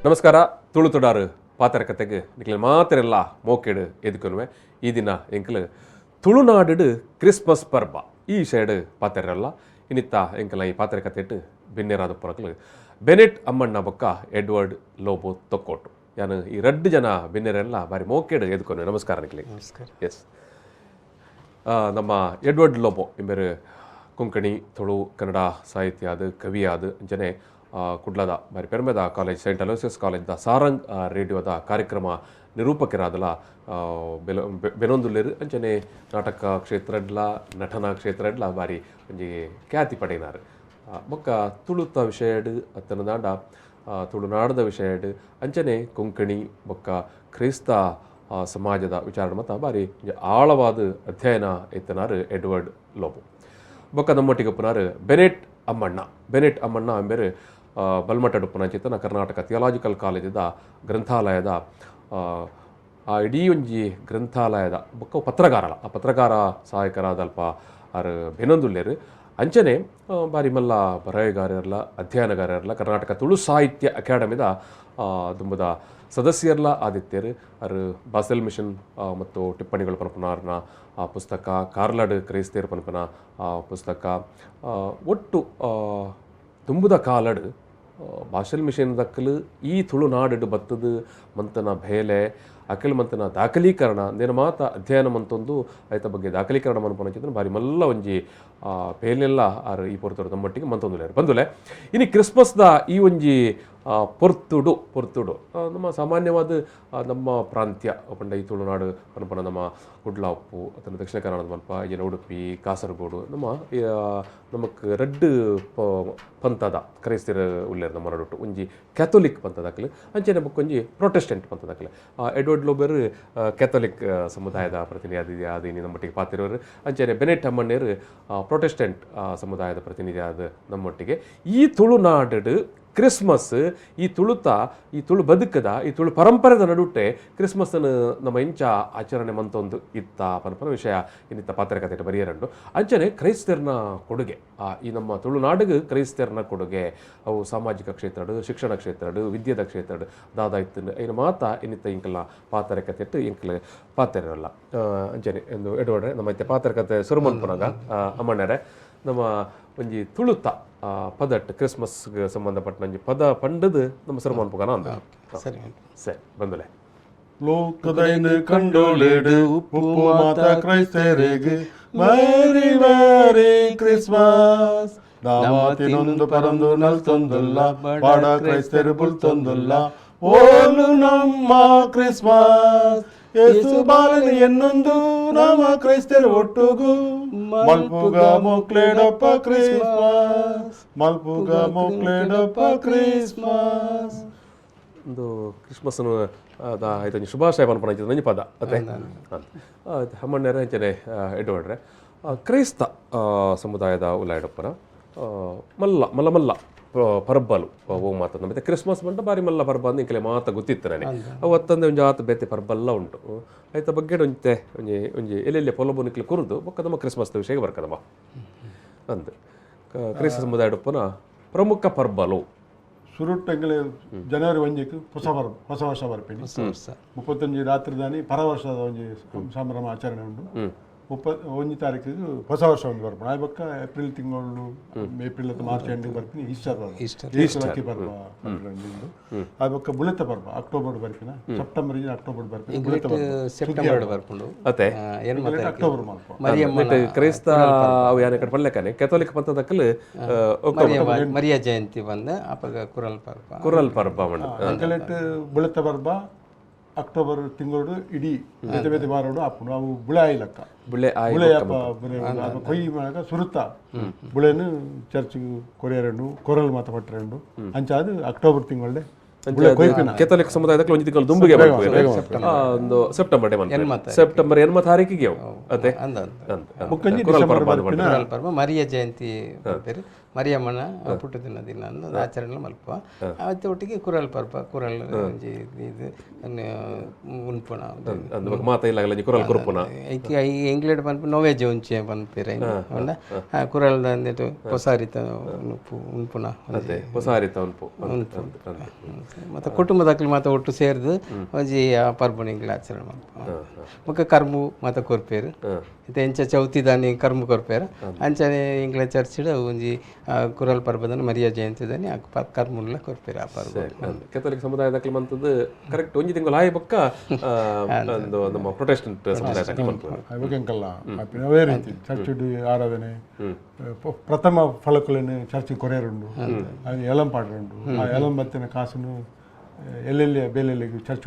ನಮಸ್ಕಾರ. ತುಳು ತುಡಾರು ಪಾತರ ಕತೆಗೆ ನಿಕ್ಲೆ ಮಾತ್ರೆಲ್ಲ ಮೋಕೆಡು ಎದುಕೊನುವೆ. ಈ ದಿನ ಎಂಕಲು ತುಳುನಾಡು ಕ್ರಿಸ್ಮಸ್ ಪರ್ಬ ಈ ಸೈಡ್ ಪಾತೆರಲ್ಲ. ಇನ್ನಿತ್ತ ಎಂಕಲ ಈ ಪಾತ್ರ ಕತೆಟ್ ಬಿನ್ನೆರಾದ ಪೊರಕಲು ಬೆನೆಟ್ ಅಮ್ಮಣ್ಣ ಬೊಕ್ಕ ಎಡ್ವರ್ಡ್ ಲೋಬೋ ತೊಕ್ಕೋಟು. ಯಾನು ಈ ರಡ್ಡು ಜನ ಬಿನ್ನೆರೆಲ್ಲ ಬಾರಿ ಮೋಕೆಡು ಎದುಕೊನುವೆ. ನಮಸ್ಕಾರ ನಿಕ್ಲೆ. ನಮಸ್ಕಾರ. ಎಸ್, ನಮ್ಮ ಎಡ್ವರ್ಡ್ ಲೋಬೋ ಇಂಬೆರು ಕೊಂಕಣಿ, ತುಳು, ಕನ್ನಡ ಸಾಹಿತ್ಯ ಆದ, ಕವಿ ಆದ, ಅಂಚನೆ ಕುಡ್ಲದ ಬಾರಿ ಪೆರ್ಮೆದ college Saint Aloysius ಕಾಲೇಜ್ದ ಸಾರಂಗ್ ರೇಡಿಯೋದ ಕಾರ್ಯಕ್ರಮ ನಿರೂಪಕರಾದಲ ಬೆಲ ಬೆನೊಂದುಲ್ಲೆರ್. ಅಂಚನೆ ನಾಟಕ ಕ್ಷೇತ್ರಡ್ಲ, ನಟನಾ ಕ್ಷೇತ್ರಡ್ಲ ಬಾರಿ ಒಂಜಿ ಖ್ಯಾತಿ ಪಡೆಯಿನಾರ್. ಬೊಕ್ಕ ತುಳುತ ವಿಷಯಡ್ ಅತ್ತನ ದಾಂಡ ತುಳುನಾಡದ ವಿಷಯಡ್, ಅಂಚನೆ ಕೊಂಕಣಿ ಬೊಕ್ಕ ಕ್ರೈಸ್ತ ಸಮಾಜದ ವಿಚಾರ ಮತ್ತ ಬಾರಿ ಒಂಜಿ ಆಳವಾದ ಅಧ್ಯಯನ ಇತ್ತನಾರು ಎಡ್ವರ್ಡ್ ಲೋಬೋ. ಬೊಕ್ಕ ನಮ್ಮೊಟ್ಟಿಗೆ ಉಪ್ಪುನಾರು ಬೆನೆಟ್ ಅಮ್ಮಣ್ಣ. ಬೆನೆಟ್ ಅಮ್ಮಣ್ಣ ಅಂಬೆರು ಬಲ್ಮಠಡುಪ್ಪುನ ಚೇತನ ಕರ್ನಾಟಕ ಥಿಯಾಲಜಿಕಲ್ ಕಾಲೇಜದ ಗ್ರಂಥಾಲಯದ ಆ ಆ ಇಡೀ ಒಂಜಿ ಗ್ರಂಥಾಲಯದ ಬೊಕ್ಕ ಪತ್ರಗಾರಲ, ಆ ಪತ್ರಕಾರ ಸಹಾಯಕರಾದ ಅಲ್ಪ ಆರ್ ಬೆನೊಂದುಲ್ಲೆರ್. ಅಂಚನೆ ಬಾರಿ ಮಲ್ಲ ಬರಹಗಾರರ್ಲ, ಅಧ್ಯಯನಗಾರರ್ಲ, ಕರ್ನಾಟಕ ತುಳು ಸಾಹಿತ್ಯ ಅಕಾಡೆಮಿದ ದುಂಬುದ ಸದಸ್ಯರ್ಲ ಆದಿತ್ಯರು. ಅರ್ ಬಾಸೆಲ್ ಮಿಷನ್ ಮತ್ತು ಟಿಪ್ಪಣಿಗಳು ಪನ್ಪುನಾರ್ನ ಆ ಪುಸ್ತಕ, ಕಾರ್ಲಡ್ ಕ್ರೈಸ್ತೇರ್ ಪನ್ಪುನ ಆ ಪುಸ್ತಕ, ಒಟ್ಟು ದುಂಬುದ ಕಾಲಡ್ ಬಾಸೆಲ್ ಮಿಷನ್ ದಕ್ಕಲು ಈ ತುಳುನಾಡು ಬತ್ತದು ಮಂತನ ಬೇಲೆ, ಅಖಿಲ ಮಂತನ ದಾಖಲೀಕರಣ ನೇನ ಮಾತ ಅಧ್ಯಯನ ಮಂತೊಂದು ಐತ ಬಗ್ಗೆ ದಾಖಲೀಕರಣ ಮನ್ಪುನ ಬಾರಿ ಮಲ್ಲ ಒಂಜಿ ಬೇಲೆಲ್ಲ ಆರ್ ಈ ಪೊರ್ತುಡು ನಮ್ಮೊಟ್ಟಿಗೆ ಮಂತೊಂದುಲ್ಲೆರ್. ಬಂದುಲೆ, ಇನಿ ಕ್ರಿಸ್ಮಸ್ದ ಈ ಒಂಜಿ ಪೊರ್ತುಡು ಪೊರ್ತುಡು ನಮ್ಮ ಸಾಮಾನ್ಯವಾದ ನಮ್ಮ ಪ್ರಾಂತ್ಯ ಪಂಡ ಈ ತುಳುನಾಡು ಪನ್ಪುನ ನಮ್ಮ ಕುಡ್ಲ ಉಪ್ಪು ಅಥವಾ ದಕ್ಷಿಣ ಕನ್ನಡದ ಮಲ್ಪ ಈಜಿನ ಉಡುಪಿ, ಕಾಸರಗೋಡು, ನಮ್ಮ ನಮಕ್ ರಡ್ಡ್ ಪಂಥದ ಕ್ರೈಸ್ತರ ಉಲ್ಲೆರ್ ನಮ್ಮ ನಡುಟು. ಒಂಜಿ ಕ್ಯಾಥೋಲಿಕ್ ಪಂಥದಕ್ಲು, ಅಂಚನೆ ಬೊಕ್ಕೊಂಜಿ ಪ್ರೊಟೆಸ್ಟೆಂಟ್ ಪಂಥದಕ್ಲು. ಎಡ್ವರ್ಡ್ ಲೋಬೆರ್ ಕ್ಯಾಥೋಲಿಕ್ ಸಮುದಾಯದ ಪ್ರತಿನಿಧಿ ಆದ ಇನಿ ನಮ್ಮೊಟ್ಟಿಗೆ ಪಾತಿರೋರು. ಅಂಚನೆ ಬೆನೆಟ್ ಅಮ್ಮಣ್ಣೇರು ಪ್ರೊಟೆಸ್ಟೆಂಟ್ ಸಮುದಾಯದ ಪ್ರತಿನಿಧಿ ಆದ ನಮ್ಮೊಟ್ಟಿಗೆ. ಈ ತುಳುನಾಡು ಕ್ರಿಸ್ಮಸ್, ಈ ತುಳುತ, ಈ ತುಳು ಬದುಕದ, ಈ ತುಳು ಪರಂಪರೆದ ನಡುಟೆ ಕ್ರಿಸ್ಮಸ್ನ ನಮ್ಮ ಇಂಚ ಆಚರಣೆ ಮಂತೊಂದು ಇತ್ತ ಪನ್ಪನ ವಿಷಯ ಇನ್ನಿತ್ತ ಪಾತ್ರ ಕಥೆ ಬರಿಯರಂಡು. ಅಂಚನೆ ಕ್ರೈಸ್ತರ್ನ ಕೊಡುಗೆ, ಈ ನಮ್ಮ ತುಳುನಾಡಿಗೆ ಕ್ರೈಸ್ತರ್ನ ಕೊಡುಗೆ ಅವು ಸಾಮಾಜಿಕ ಕ್ಷೇತ್ರಡು, ಶಿಕ್ಷಣ ಕ್ಷೇತ್ರಡು, ವಿದ್ಯೆದ ಕ್ಷೇತ್ರಡು ದಾದ ಇತ್ತು, ಇನ್ನು ಮಾತ ಇನ್ನಿತ್ತ ಇಂಕಲ್ನ ಪಾತ್ರ ಕಥೆಟ್ಟು ಇಂಕಲ್ ಪಾತೆರಲ್ಲ. ಅಂಚನೆ ಎಂದು ಎಡ್ವರ್ಡ್ರೆ, ನಮ್ಮ ಇತ್ತೆ ಪಾತ್ರ ಕತೆ ಸುರು ಮನ್ಪುನಗ ಅಮ್ಮಣ್ಣರೆ, ನಮ್ಮ ಒಂಜಿ ತುಳುತ ಪದಟ್ ಕ್ರಿಸ್ಮಸ್ಗೆ ಸಂಬಂಧಪಟ್ಟ ಒಂಜಿ ಪದ ಪಂಡದು ನಮ್ಮ ಸುರು ಮನ್ಪುಗನ ಅಂದ. ಸರಿ. ಸರಿ, ಬಂದಲೆ. ಲೋಕದೈನ್ ಕಂಡೋಲೆಡು ಉಪ್ಪು ಮಾತ ಕ್ರೈಸ್ತರಿಗೆ merry merry Christmas. ನಾಮಾತಿನೊಂದು ಪರಂದು ನಲ್ತೊಂದುಲ್ಲ, ಬಾಡ ಕ್ರೈಸ್ತರು ಬುಲ್ತೊಂದುಲ್ಲ, ಓಲು ನಮ್ಮ ಕ್ರಿಸ್ಮಸ್. ಯೇಸು ಬಾಲನ ಎನ್ನೊಂದು ನಮ್ಮ ಕ್ರೈಸ್ತರು ಒಟ್ಟುಗು ಮಲ್ಪುಗ ಮೋಕ್ಲೇಡಪ್ಪ ಕ್ರಿಸ್ಮಸ್, ಮಲ್ಪುಗ ಮೋಕ್ಲೇಡಪ್ಪ ಕ್ರಿಸ್ಮಸ್. ಒಂದು ಕ್ರಿಸ್ಮಸ್ ಆಯ್ತು, ಶುಭಾಶಯ ಪನ್ಪನ ಒಂಜಿ ಪದ ಅತ್ತೆ. ಅಮ್ಮಣ್ಣರ, ಅಂಚನೆ ಎಡ್ವರ್ಡ್ರೆ, ಕ್ರೈಸ್ತ ಸಮುದಾಯದ ಉಲಾಯಡಪ್ಪನ ಮಲ್ಲ ಮಲ್ಲ ಮಲ್ಲ ಪರ್ಬಲು ಓ ಮಾತ ಮತ್ತೆ ಕ್ರಿಸ್ಮಸ್ ಬಂಟ ಬಾರಿ ಮಲ್ಲ ಪರ್ಬ ಅಂದ್ ಇಂಕಲೆ ಮಾತ ಗೊತ್ತಿತ್ತು ನನಗೆ. ಅವು ಅತ್ತಂದೆ ಒಂಜಿ ಆತ ಬೇತೆ ಪರ್ಬಲ್ಲ ಉಂಟು. ಐತ ಬಗ್ಗೆ ಒಂಜೆ ಒಂಜಿ ಒಂಜಿ ಎಲ್ಲೆಲ್ಲಿ ಪೊಲಬು ನಿಕ್ಲೆ ಕುರುದು, ಬೊಕ್ಕ ನಮ್ಮ ಕ್ರಿಸ್ಮಸ್ ವಿಷಯ ಬರ್ಕದಮ್ಮ ಅಂದ್. ಕ್ರೈಸ್ತ ಸಮುದಾಯಡಪ್ಪನ ಪ್ರಮುಖ ಪರ್ಬಲು? ಸುರುಟ್ಟಂಗಲೆ ಜನವರಿ 1ಕ್ಕೆ ಹೊಸ ವರ್ಷ ಬರ್ಪಿನಿ. ಹೊಸ ವರ್ಷ. 31 ರಾತ್ರಿ ದಾನಿ ಪರವರ್ಷದ ಒಂಜಿ ಸಂಭ್ರಮ ಆಚರಣೆ ಉಂಟು. 31 ತಾರೀಕಿಗೆ ಹೊಸ ವರ್ಷ ಒಂದು ಬರ್ಪುಂಡು. ಆಯ್ ಬೊಕ್ಕ ಏಪ್ರಿಲ್ ತಿಂಗಳು, ಏಪ್ರಿಲ್ ಅಥವಾ ಮಾರ್ಚ್ ಎಂಡಿಗೆ ಬರ್ಪಿನಿ ಈಸ್ಟರ್ ಪರ್ಬ. ಈಸ್ಟರ್. ಈಸ್ಟರ್ ಅಕ್ಕಿ ಪರ್ಬ ಪನ್ಪಿನ ಒಂಜಿ ಉಂಡು. ಆಯ್ ಬೊಕ್ಕ ಬುಳೆತ ಪರ್ಬ ಅಕ್ಟೋಬರ್ ಬರ್ಪಿನ, ಸೆಪ್ಟೆಂಬರ್ ಅಕ್ಟೋಬರ್ ಬರ್ಪಿನ ಬುಳೆತ ಪರ್ಬ. ಸೆಪ್ಟೆಂಬರ್ ಬರ್ಪುಂಡು. ಅತ್ತೆ. ಎನ್ಮ ತಾರೀಕು. ಅಕ್ಟೋಬರ್ ಮಲ್ಪ. ಮರಿಯಮ್ಮನ ಕ್ರೈಸ್ತ ಅವು ಯಾನೆ ಕಡೆ ಪಲ್ಲೆಕಾನೆ ಕೆಥೋಲಿಕ್ ಪಂಥದಕ್ಕಲು ಅಕ್ಟೋಬರ್. ಮರಿಯ ಜಯಂತಿ ಬಂದ ಅಪಗ ಕುರಲ್ ಪರ್ಬ. ಕುರಲ್ ಪರ್ಬ ಮಂಡ. ಅಂಕಲೆಟ್ ಬುಳೆತ ಪರ್ಬ ಅಕ್ಟೋಬರ್ ತಿಂಗಳು ಇಡೀ ಬೇತೆ ಬೇತೆ ವಾರೋಡು ಆಪುಂಡು. ಅವು ಬುಳೆ ಆಯ್ಲಕ್ಕ. ಬುಳೆ ಆಯ್. ಬುಳೆ ಅಪ್ಪ ಬುಳೆ ಅಪ್ಪ ಕೊಯ್ಯಿ ಮಾಡಕ ಸುರುತ ಬುಳೆನು ಚರ್ಚ್ಗೆ ಕೊರಿಯರಂಡು, ಕೊರಲ್ ಮಾತ ಪಟ್ಟರಂಡು. ಅಂಚ ಅದು ಅಕ್ಟೋಬರ್ ತಿಂಗಳೇ ಬುಳೆ ಕೊಯ್ಪಿನ. ಕೆಥೋಲಿಕ್ ಸಮುದಾಯದಕ್ಕಲು ಒಂಜಿ ತಿಂಗಳು ದುಂಬುಗೆ ಬರ್ಪುವೆರ್. ಒಂದು ಸೆಪ್ಟೆಂಬರ್ ಡೇ ಮನ್ಪುವೆರ್. ಸೆಪ್ಟೆಂಬರ್ ಎನ್ಮ ತಾರೀಕಿಗೆ ಅವು ಅತ್ತೆ. ಅಂದ. ಅಂದ್. ಬೊಕ್ಕಂಜಿ ಕುರಲ್ ಡಿಸೆಂಬರ್ ಪರ್ಬ ಅದು ಬರ್ಪಿನ ಕುರಲ್ ಪರ್ಬ, ಮರಿಯ ಜಯಂತಿ ಬರ್ಪೆರ್. ಮರಿಯಮ್ಮನ ಪುಟ್ಟುದಿನ ದಿನ ಅಂದ್ ಆಚರಣೆ ಮಲ್ಪ. ಅವತ್ತೆ ಒಟ್ಟಿಗೆ ಕುರಲ್ ಪರ್ಬ, ಕುರಲ್ ಒಂಜಿ ಇದು ಉನ್ಪುನ. ಅಂದ್ ಬೊಕ್ಕ ಮಾತ ಇಲ್ಲಗಲ ಒಂಜಿ ಕುರಲ್ ಕೊರ್ಪುನ. ಐಕ್ ಎಂಕ್ಲೆಡ್ ಪನ್ಪು ನೊವೆಜ್ ಒಂಚೆ ಪನ್ಪೆರ್ ಪಂಡ ಕುರಲ್ದ ಅಂದೆಟ್ ಪೊಸಾರಿತ ಉನ್ಪು ಉನ್ಪುನ. ಅದೇ ಹೊಸ ಉನ್ಪು. ಮತ್ತು ಕುಟುಂಬದಕ್ಲು ಮಾತ ಒಟ್ಟು ಸೇರ್ದು ಒಂಜಿ ಆ ಪರ್ಬನ್ ಎಂಕ್ಲೆ ಆಚರಣೆ ಮಲ್ಪ. ಬೊಕ್ಕ ಕರ್ಮು ಮಾತ ಕೊರ್ಪೆರ್. ಇತ್ತೆ ಎಂಚ ಚೌತಿದಾನಿ ಕರ್ಮು ಕೊರ್ಪೆರ್ ಅಂಚನೆ ಎಂಕ್ಲೆ ಚರ್ಚಿಡ್ ಒಂಜಿ ಕುರಲ್ ಪರ್ಬದನ ಮರಿಯ ಜಯಂತಿದಾನಿ ಕರ್ಮುಲ್ಲ ಕೊರ್ಪೆರ್ ಆ ಪರ್ಬ. ಕೆಥೋಲಿಕ್ ಸಮುದಾಯದಕ್ಲು ಮಂತದ್ದು ಕರೆಕ್ಟ್ ಒಂಜಿ ತಿಂಗಳು ಆಯಿ ಬೊಕ್ಕ ಒಂದು ನಮ್ಮ ಪ್ರೊಟೆಸ್ಟೆಂಟ್ ಸಮುದಾಯದಕ್ಲು ಮನ್ಪುನು. ಅವೆಂಕಲ್ಲ ಅವೇ ರೀತಿ ಚರ್ಚಿಡ್ ಆರಾಧನೆ, ಪ್ರಥಮ ಫಲಕುలను ಚರ್ಚ್ ಕೊರೆಯರುಂಡು, ಅದು ಏಲಂ ಪಾಡ್ರುಂಡು. ಆ ಏಲಂ ಬತ್ತಿನ ಕಾಸುನು ಎಲ್ಲೆಲ್ಲಿ ಬೇಲೆಲ್ಲಿಗೆ ಚರ್ಚ್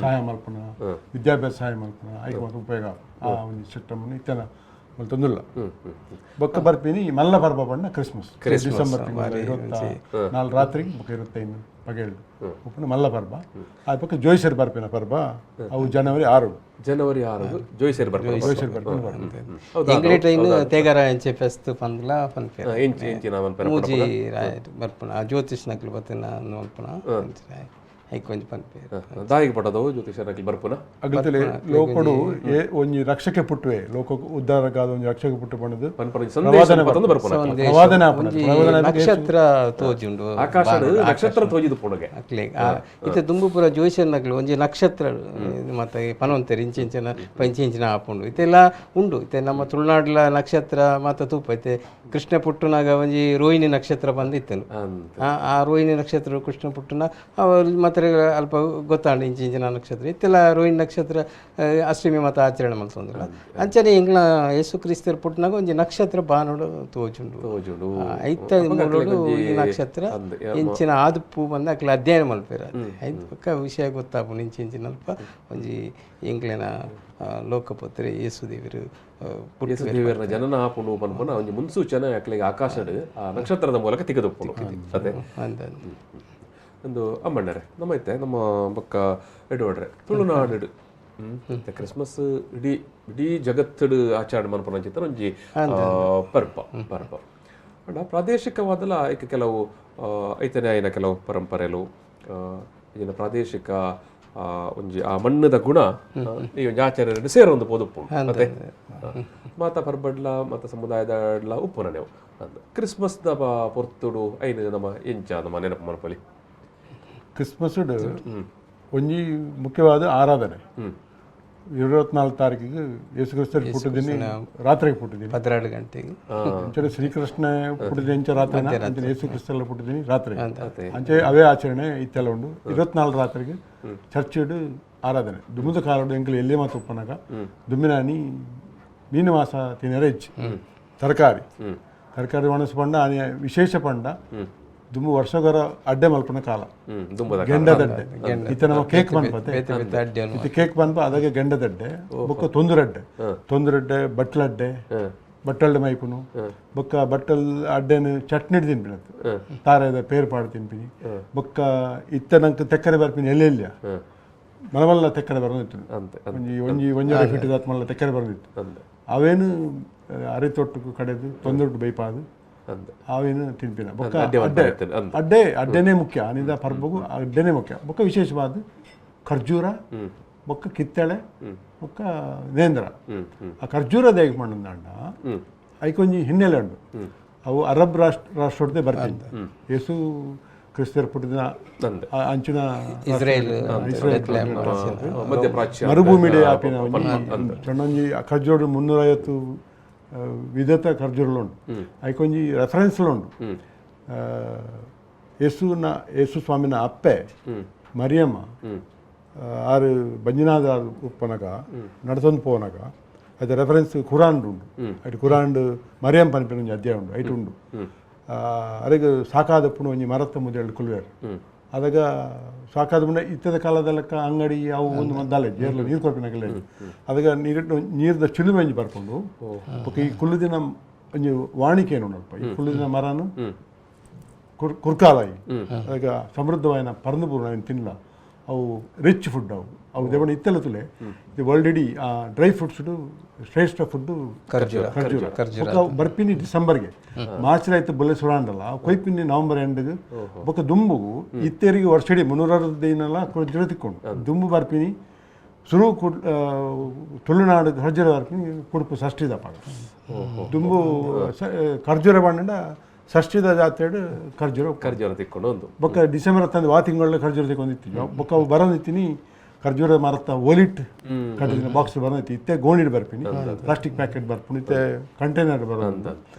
ಸಹಾಯ ಮಲ್ಪುನ, ವಿದ್ಯಾಭ್ಯಾಸ ಸಹಾಯ ಮಲ್ಪುನ ಐಕ್ ಮಾತ್ರ ಉಪಯೋಗ ಆ ಒಂಜಿ ಸಿಸ್ಟಮ್ ಇತ್ತನ ಮಲ್ತೊಂದುಲ್ಲ. ಬೊಕ್ಕ ಬರ್ಪಿನಿ ಮಲ್ಲ ಪರ್ಬ ಪಂಡ ಕ್ರಿಸ್ಮಸ್, ಡಿಸೆಂಬರ್ ತಿಂಗಳ 24 ರಾತ್ರಿ ಬೊಕ್ಕ 25 ಪಗೆಳು ಉಪ್ಪುನ ಮಲ್ಲ ಪರ್ಬ. ಆ ಬೊಕ್ಕ ಜೋಯಿಸರ್ ಬರ್ಪಿನ ಪರ್ಬ ಅವು ಜನವರಿ 6. ಜನವರಿ 6 ಜೋಯಿಸರ್ ಬರ್ಪಿನ ಜೋಯಿಸರ್ ಬರ್ಪಿನ ಪರ್ಬ. ಎಂಗ್ಲೇ ಟ್ರೈನ್ ತೇಗರ ಎಂಚೆ ಫೆಸ್ತ್ ಪಂದ್ಲ ಪನ್ಪೆರ್. ಎಂಚಿ ಎಂಚಿನ ಮನ್ಪೆರ್ ಮೂಜಿ ಬರ್ಪುನ ಆ ಜ್ಯೋತಿಷ್ನಕ್ಲು ಬತ್ತಿನ ಮಲ್ಪುನ ಐಕ್ ಒಂಜಿ ಪನ್ಪೆರ್. ದಾಯಿಗೆ ಪಟ್ಟದವು ಜ್ಯೋತಿಷನಕ್ಲು ಬರ್ಪುನ. ಅಗಲ್ತಲೆ ಲೋಕಡು ಒಂಜಿ ರಕ್ಷಕೆ ಪುಟ್ಟುವೆ, ಲೋಕ ಉದ್ಧಾರಕ್ಕಾದ ಒಂಜಿ ರಕ್ಷಕೆ ಪುಟ್ಟು ಪಂಡದು ಪನ್ಪನ ಸಂದೇಶ ಪತ್ತೊಂದು ಬರ್ಪುನ. ಪ್ರವಾದನೆ ಆಪುನ. ನಕ್ಷತ್ರ ತೋಜುಂಡು ಆಕಾಶಡ್ ನಕ್ಷತ್ರ ತೋಜಿದು ಪೋಣಗೆ ಅಕ್ಲೆ. ಇತ್ತೆ ದುಂಬು ಪೂರ ಜ್ಯೋತಿಷನಕ್ಲು ಒಂಜಿ ನಕ್ಷತ್ರ ಮತ್ತೆ ಪನೊಂತೆರ್ ಇಂಚಿಂಚಿನ ಪಂಚಿಂಚಿನ ಆಪುಂಡು ಇತ್ತೆಲ್ಲ ಉಂಡು. ಇತ್ತೆ ನಮ್ಮ ತುಳುನಾಡ್ಲ ನಕ್ಷತ್ರ ಮಾತ ತೂಪ. ಇತ್ತೆ ಕೃಷ್ಣ ಪುಟ್ಟುನಾಗ ಒಂಜಿ ರೋಹಿಣಿ ನಕ್ಷತ್ರ ಬಂದು ಇತ್ತನು. ಆ ರೋಹಿಣಿ ನಕ್ಷತ್ರ ಕೃಷ್ಣ ಪುಟ್ಟುನ ಅವರು ಮಾತ್ರ ಅಲ್ಪ ಗೊತ್ತಾಂಡು ಇಂಚಿಂಚಿನ ನಕ್ಷತ್ರ ಇತ್ತೆಲ್ಲ ರೋಹಿಣಿ ನಕ್ಷತ್ರ ಅಷ್ಟಮಿ ಮಾತ ಆಚರಣೆ ಮಲ್ತೊಂದುಲ್ಲ. ಅಂಚನೆ ಎಂಕ್ಲ ಯೇಸು ಕ್ರಿಸ್ತರು ಪುಟ್ಟುನಾಗ ಒಂಜಿ ನಕ್ಷತ್ರ ಬಾನೋಡು ತೋಜುಂಡು. ತೋಜುಂಡು ಐತ ಮೂಲೊಡು ಈ ನಕ್ಷತ್ರ ಇಂಚಿನ ಆದುಪ್ಪು ಬಂದು ಅಕ್ಲೆ ಅಧ್ಯಯನ ಮಲ್ಪೆರ್. ಐತ ಬೊಕ್ಕ ವಿಷಯ ಗೊತ್ತಾಪುಂಡು ಇಂಚಿಂಚಿನ ಅಲ್ಪ ಒಂಜಿ ಎಂಕ್ಲೆನ ಲೋಕಪತ್ರೆ ಯೇಸು ದೇವರು ಯೇಸು ದೇವರ ಜನನ ಆಪುಂಡು ಪನ್ಪುನ ಒಂಜಿ ಮುನ್ಸೂಚನೆ ಅಕ್ಲೆಗ್ ಆಕಾಶಡ್ ಆ ನಕ್ಷತ್ರದ ಮೂಲಕ ತಿಕ್ಕದುಪ್ಪುಂಡು. ಅದೇ ಒಂದು ಅಮ್ಮಣ್ಣರೆ ನಮ್ಮ ಐತೆ ನಮ್ಮ ಬೊಕ್ಕ ಎಡ್ವರ್ಡ್ರೆ ತುಳುನಾಡು ಕ್ರಿಸ್ಮಸ್ ಇಡೀ ಇಡೀ ಜಗತ್ತಡು ಆಚರಣೆ ಮನ್ಪುನ ಚಿತ್ರ ಒಂಜಿ ಪರ್ಬ ಪರ್ಬ. ಅಂಡ ಪ್ರಾದೇಶಿಕವಾದಲ ಐಕೆ ಕೆಲವು ಐತನೇ ಆಯಿನ ಕೆಲವು ಪರಂಪರೆಲು ಇನ್ನ ಪ್ರಾದೇಶಿಕ ಒಂಜಿ ಆ ಮಣ್ಣದ ಗುಣ ಈ ಒಂಜಿ ಆಚರಣೆ ಸೇರೊಂದು ಪೋದುಪ್ಪುಂಡು. ಅದೇ ಮಾತ ಪರ್ಬಡ್ಲ ಮಾತ ಸಮುದಾಯದಡ್ಲ ಉಪ್ಪುನ ನೀವು ಕ್ರಿಸ್ಮಸ್ದ ಪೊರ್ತುಡು ಐನು ನಮ್ಮ ಎಂಚ ನಮ್ಮ ನೆನಪು ಮನ್ಪೊಲಿ. ಕ್ರಿಸ್ಮಸ್ ಒಂಜಿ ಮುಖ್ಯವಾದ ಆರಾಧನೆ. 24 ತಾರೀಕಿಗೆ ಯೇಸು ಕ್ರಿಸ್ತರು ಪುಟ್ಟಿದ್ದೀನಿ, ರಾತ್ರಿಗೆ ಪುಟ್ಟಿದ್ದೀನಿ 12 ಗಂಟೆಗೆ. ಅಂಚನೆ ಶ್ರೀಕೃಷ್ಣ ಪುಟ್ಟಿದ್ದೆ ಎಂಚ ರಾತ್ರಿ, ಅಂಚನೆ ಯೇಸು ಕ್ರಿಸ್ತಲ್ಲ ಪುಟ್ಟಿದ್ದೀನಿ ರಾತ್ರಿ. ಅಂಚೆ ಅವೇ ಆಚರಣೆ ಇತ್ತೆಲ್ಲ ಉಂಡು. 24 ರಾತ್ರಿಗೆ ಚರ್ಚಿಡ್ ಆರಾಧನೆ. ದುಮ್ಮದ ಕಾಲಡು ಎಂಕಲು ಎಲ್ಲೇ ಮಾತು ಉಪ್ಪನಾಗ ದುಮ್ಮಿನಾನಿ ಮೀನು ಮಾಸ ತಿನ್ನರೆ ಹೆಚ್ಚು ತರಕಾರಿ ತರಕಾರಿ ಒಣಸು ಪಂಡ ವಿಶೇಷ ಪಂಡ ದುಂಬು ವರ್ಷಗರ ಅಡ್ಡೆ ಮಲ್ಪನ ಕಾಲ ಗೆಂಡದಡ್ಡೆ. ಇತ್ತ ನಮ್ಮ ಕೇಕ್ ಬನ್ಪತೆ, ಇತ್ತ ಕೇಕ್ ಬನ್ಪ ಅದಾಗ ಗೆಂಡದಡ್ಡೆ ಬೊಕ್ಕ ತೊಂದರಡ್ಡೆ ತೊಂದರಡ್ಡೆ ಬಟ್ಲಡ್ಡೆ ಬಟ್ಟಲ್ಡೆ ಮೈಪುನು ಬೊಕ್ಕ ಬಟ್ಟಲ್ ಅಡ್ಡೆನು ಚಟ್ನಿ ತಿನ್ಪಿನ ತಾರೆದ ಪೇರು ಪಾಡು ತಿನ್ಪಿನಿ. ಬೊಕ್ಕ ಇತ್ತ ನಂಗೆ ತೆಕ್ಕರೆ ಬರ್ಪಿನಿ ಎಲ್ಲೆಲ್ಲ ಮಲಮಲ್ಲ ತೆಕ್ಕರೆ ಬರೋದಿತ್ತು. ಒಂಜಿ ಒಂಜಿ ಒಂಜರೆ ಫೀಟ್ ದಾತ್ ಮಲ್ಲ ತೆಕ್ಕರೆ ಬರೋದಿತ್ತು. ಅವೇನು ಅರಿತೊಟ್ಟು ಕಡೆದು ತೊಂದರೊಟ್ಟು ಬೈಪಾದು ಅವೇನು ತಿನ್ಪಿನ. ಬೊಕ್ಕ ಅಡ್ಡೆ ಅಡ್ಡೆ ಅಡ್ಡೆನೇ ಮುಖ್ಯ ಅನಿದ ಪರ್ಬಗು ಅಡ್ಡೆನೇ ಮುಖ್ಯ. ಬೊಕ್ಕ ವಿಶೇಷವಾದ ಖರ್ಜೂರ ಬೊಕ್ಕ ಕಿತ್ತಳೆ ಬೊಕ್ಕ ನೇಂದ್ರ. ಆ ಖರ್ಜೂರ ದೇಗ ಮಣ್ಣಂದಾಂಡ ಐಕೊಂಜಿ ಹಿನ್ನೆಲೆ ಉಂಡು. ಅವು ಅರಬ್ ರಾಷ್ಟ್ರದೇ ಬರ್ತೀನಿ. ಯೇಸು ಕ್ರಿಸ್ತರು ಪುಟ್ಟಿದ ಅಂಚಿನ ಇಸ್ರೇಲ್ ಮರುಭೂಮಿಡೆ ಆಪಿನ ಒಂಜಿ ಖರ್ಜೂರ 350 ವಿಧತ ಖರ್ಜೂರಲು ಉಂಡು. ಐಕೊಂಜಿ ರೆಫರೆನ್ಸ್ಲು ಉಂಡು. ಯೇಸು ಸ್ವಾಮಿನ ಅಪ್ಪೆ ಮರಿಯಮ್ಮ ಆರು ಬಂಜಿನಾದ ಉಪ್ಪನಗ ನಡ್ತೊಂದು ಪೋನಗ ಅದು ರೆಫರೆನ್ಸ್ ಕುರಾನ್ ಉಂಡು. ಐಟ್ ಕುರಾನ್ ಮರಿಯಂ ಪನ್ಪಿನ ಒಂಜಿ ಅಧ್ಯಾಯ ಉಂಡು, ಐಟ್ ಉಂಡು. ಅರೆಗ್ ಸಾಕಾದಪ್ಪುನು ಒಂಜಿ ಮರತ್ತ ಮುದೆಳು ಕುಲ್ವೇರು. ಅದಾಗ ಸಾಕಾದ ಮುಂಡೆ ಇತ್ತದ ಕಾಲದಲ್ಲಕ್ಕ ಅಂಗಡಿ ಅವು ಒಂದು ಮದ್ದಾಲೆ ಜೇರ್ಲ ನೀರು ಕೊರ್ಪಿನಗಲೆ ಅದಾಗ ನೀರು ನೀರ್ದ ಚಿಲುಮೆ ಒಂಜಿ ಬರ್ಕೊಂಡು ಬೊಕ್ಕ ಈ ಕುಲ್ಲುದಿನ ಒಂಜಿ ವಾಣಿಕೆ ಉಂಡಲ್ಪ. ಈ ಕುಲ್ಲುದಿನ ಮರನು ಕುರ್ಕಾಲಾಯಿ ಅದಾಗ ಸಮೃದ್ಧವಾಯಿನ ಪರಂದು ಪೂರ್ಣ ತಿನ್ಲ ಅವು ರಿಚ್ ಫುಡ್ ಅವು ಅವು ದೇವಣ ಇತ್ತೆಲ್ಲ ತುಲೆ ಇದು ವರ್ಲ್ಡ್ ಇಡೀ ಡ್ರೈ ಫ್ರೂಟ್ಸ್ ಶ್ರೇಷ್ಠ ಫುಡ್ ಖರ್ಜೂರ. ಖರ್ಜೂರ. ಖರ್ಜೂರ. ಬೊಕ್ಕ ಬರ್ಪಿನಿ ಡಿಸೆಂಬರ್ಗೆ, ಮಾರ್ಚ್ ಆಯ್ತು ಬೊಲ್ಲೆ ಸುರಾಂಡಲ್ಲ ಕೊಯ್ಪಿನಿ ನವೆಂಬರ್ ಎಂಡ್ಗ್. ಬೊಕ್ಕ ದುಂಬುಗು ಇತ್ತೇರಿಗೆ ವರ್ಷಡಿ 360 ದಿನಲ ಖರ್ಜೂರ ತಿಕ್ಕೊಂಡು ದುಂಬು ಬರ್ಪಿನಿ ಸುರು ಕುಡ್ ತುಳುನಾಡು ಖರ್ಜೂರ ಬರ್ಪಿನಿ ಕುಡುಪು ಷಷ್ಠಿದ ಪಾಡ ದುಂಬು ಖರ್ಜೂರ ಬಣ್ಣಂಡ ಷಷ್ಠಿದ ಜಾತ್ರೆಡು ಖರ್ಜೂರ. ಖರ್ಜೂರ ತಿಕ್ಕೊಂಡು ಒಂದು. ಬೊಕ್ಕ ಡಿಸೆಂಬರ್ ತಂದು ವಾ ತಿಂಗಳ ಖರ್ಜೂರ ತಿಕ್ಕೊಂಡಿತ್ತು. ಬೊಕ್ಕ ಅವು ಬರೋದಿತ್ತೀನಿ ಖರ್ಜೂರ ಮರತ್ತ ಒಲಿಟ್ ಕಟ್ಟಿನ ಬಾಕ್ಸ್ ಬರೋದೈತಿ. ಇತ್ತೆ ಗೋಣಿಡ್ ಬರ್ಪಿನಿ, ಪ್ಲಾಸ್ಟಿಕ್ ಪ್ಯಾಕೆಟ್ ಬರ್ಪುಂಡು, ಇತ್ತೆ ಕಂಟೈನರ್ ಬರೋದು.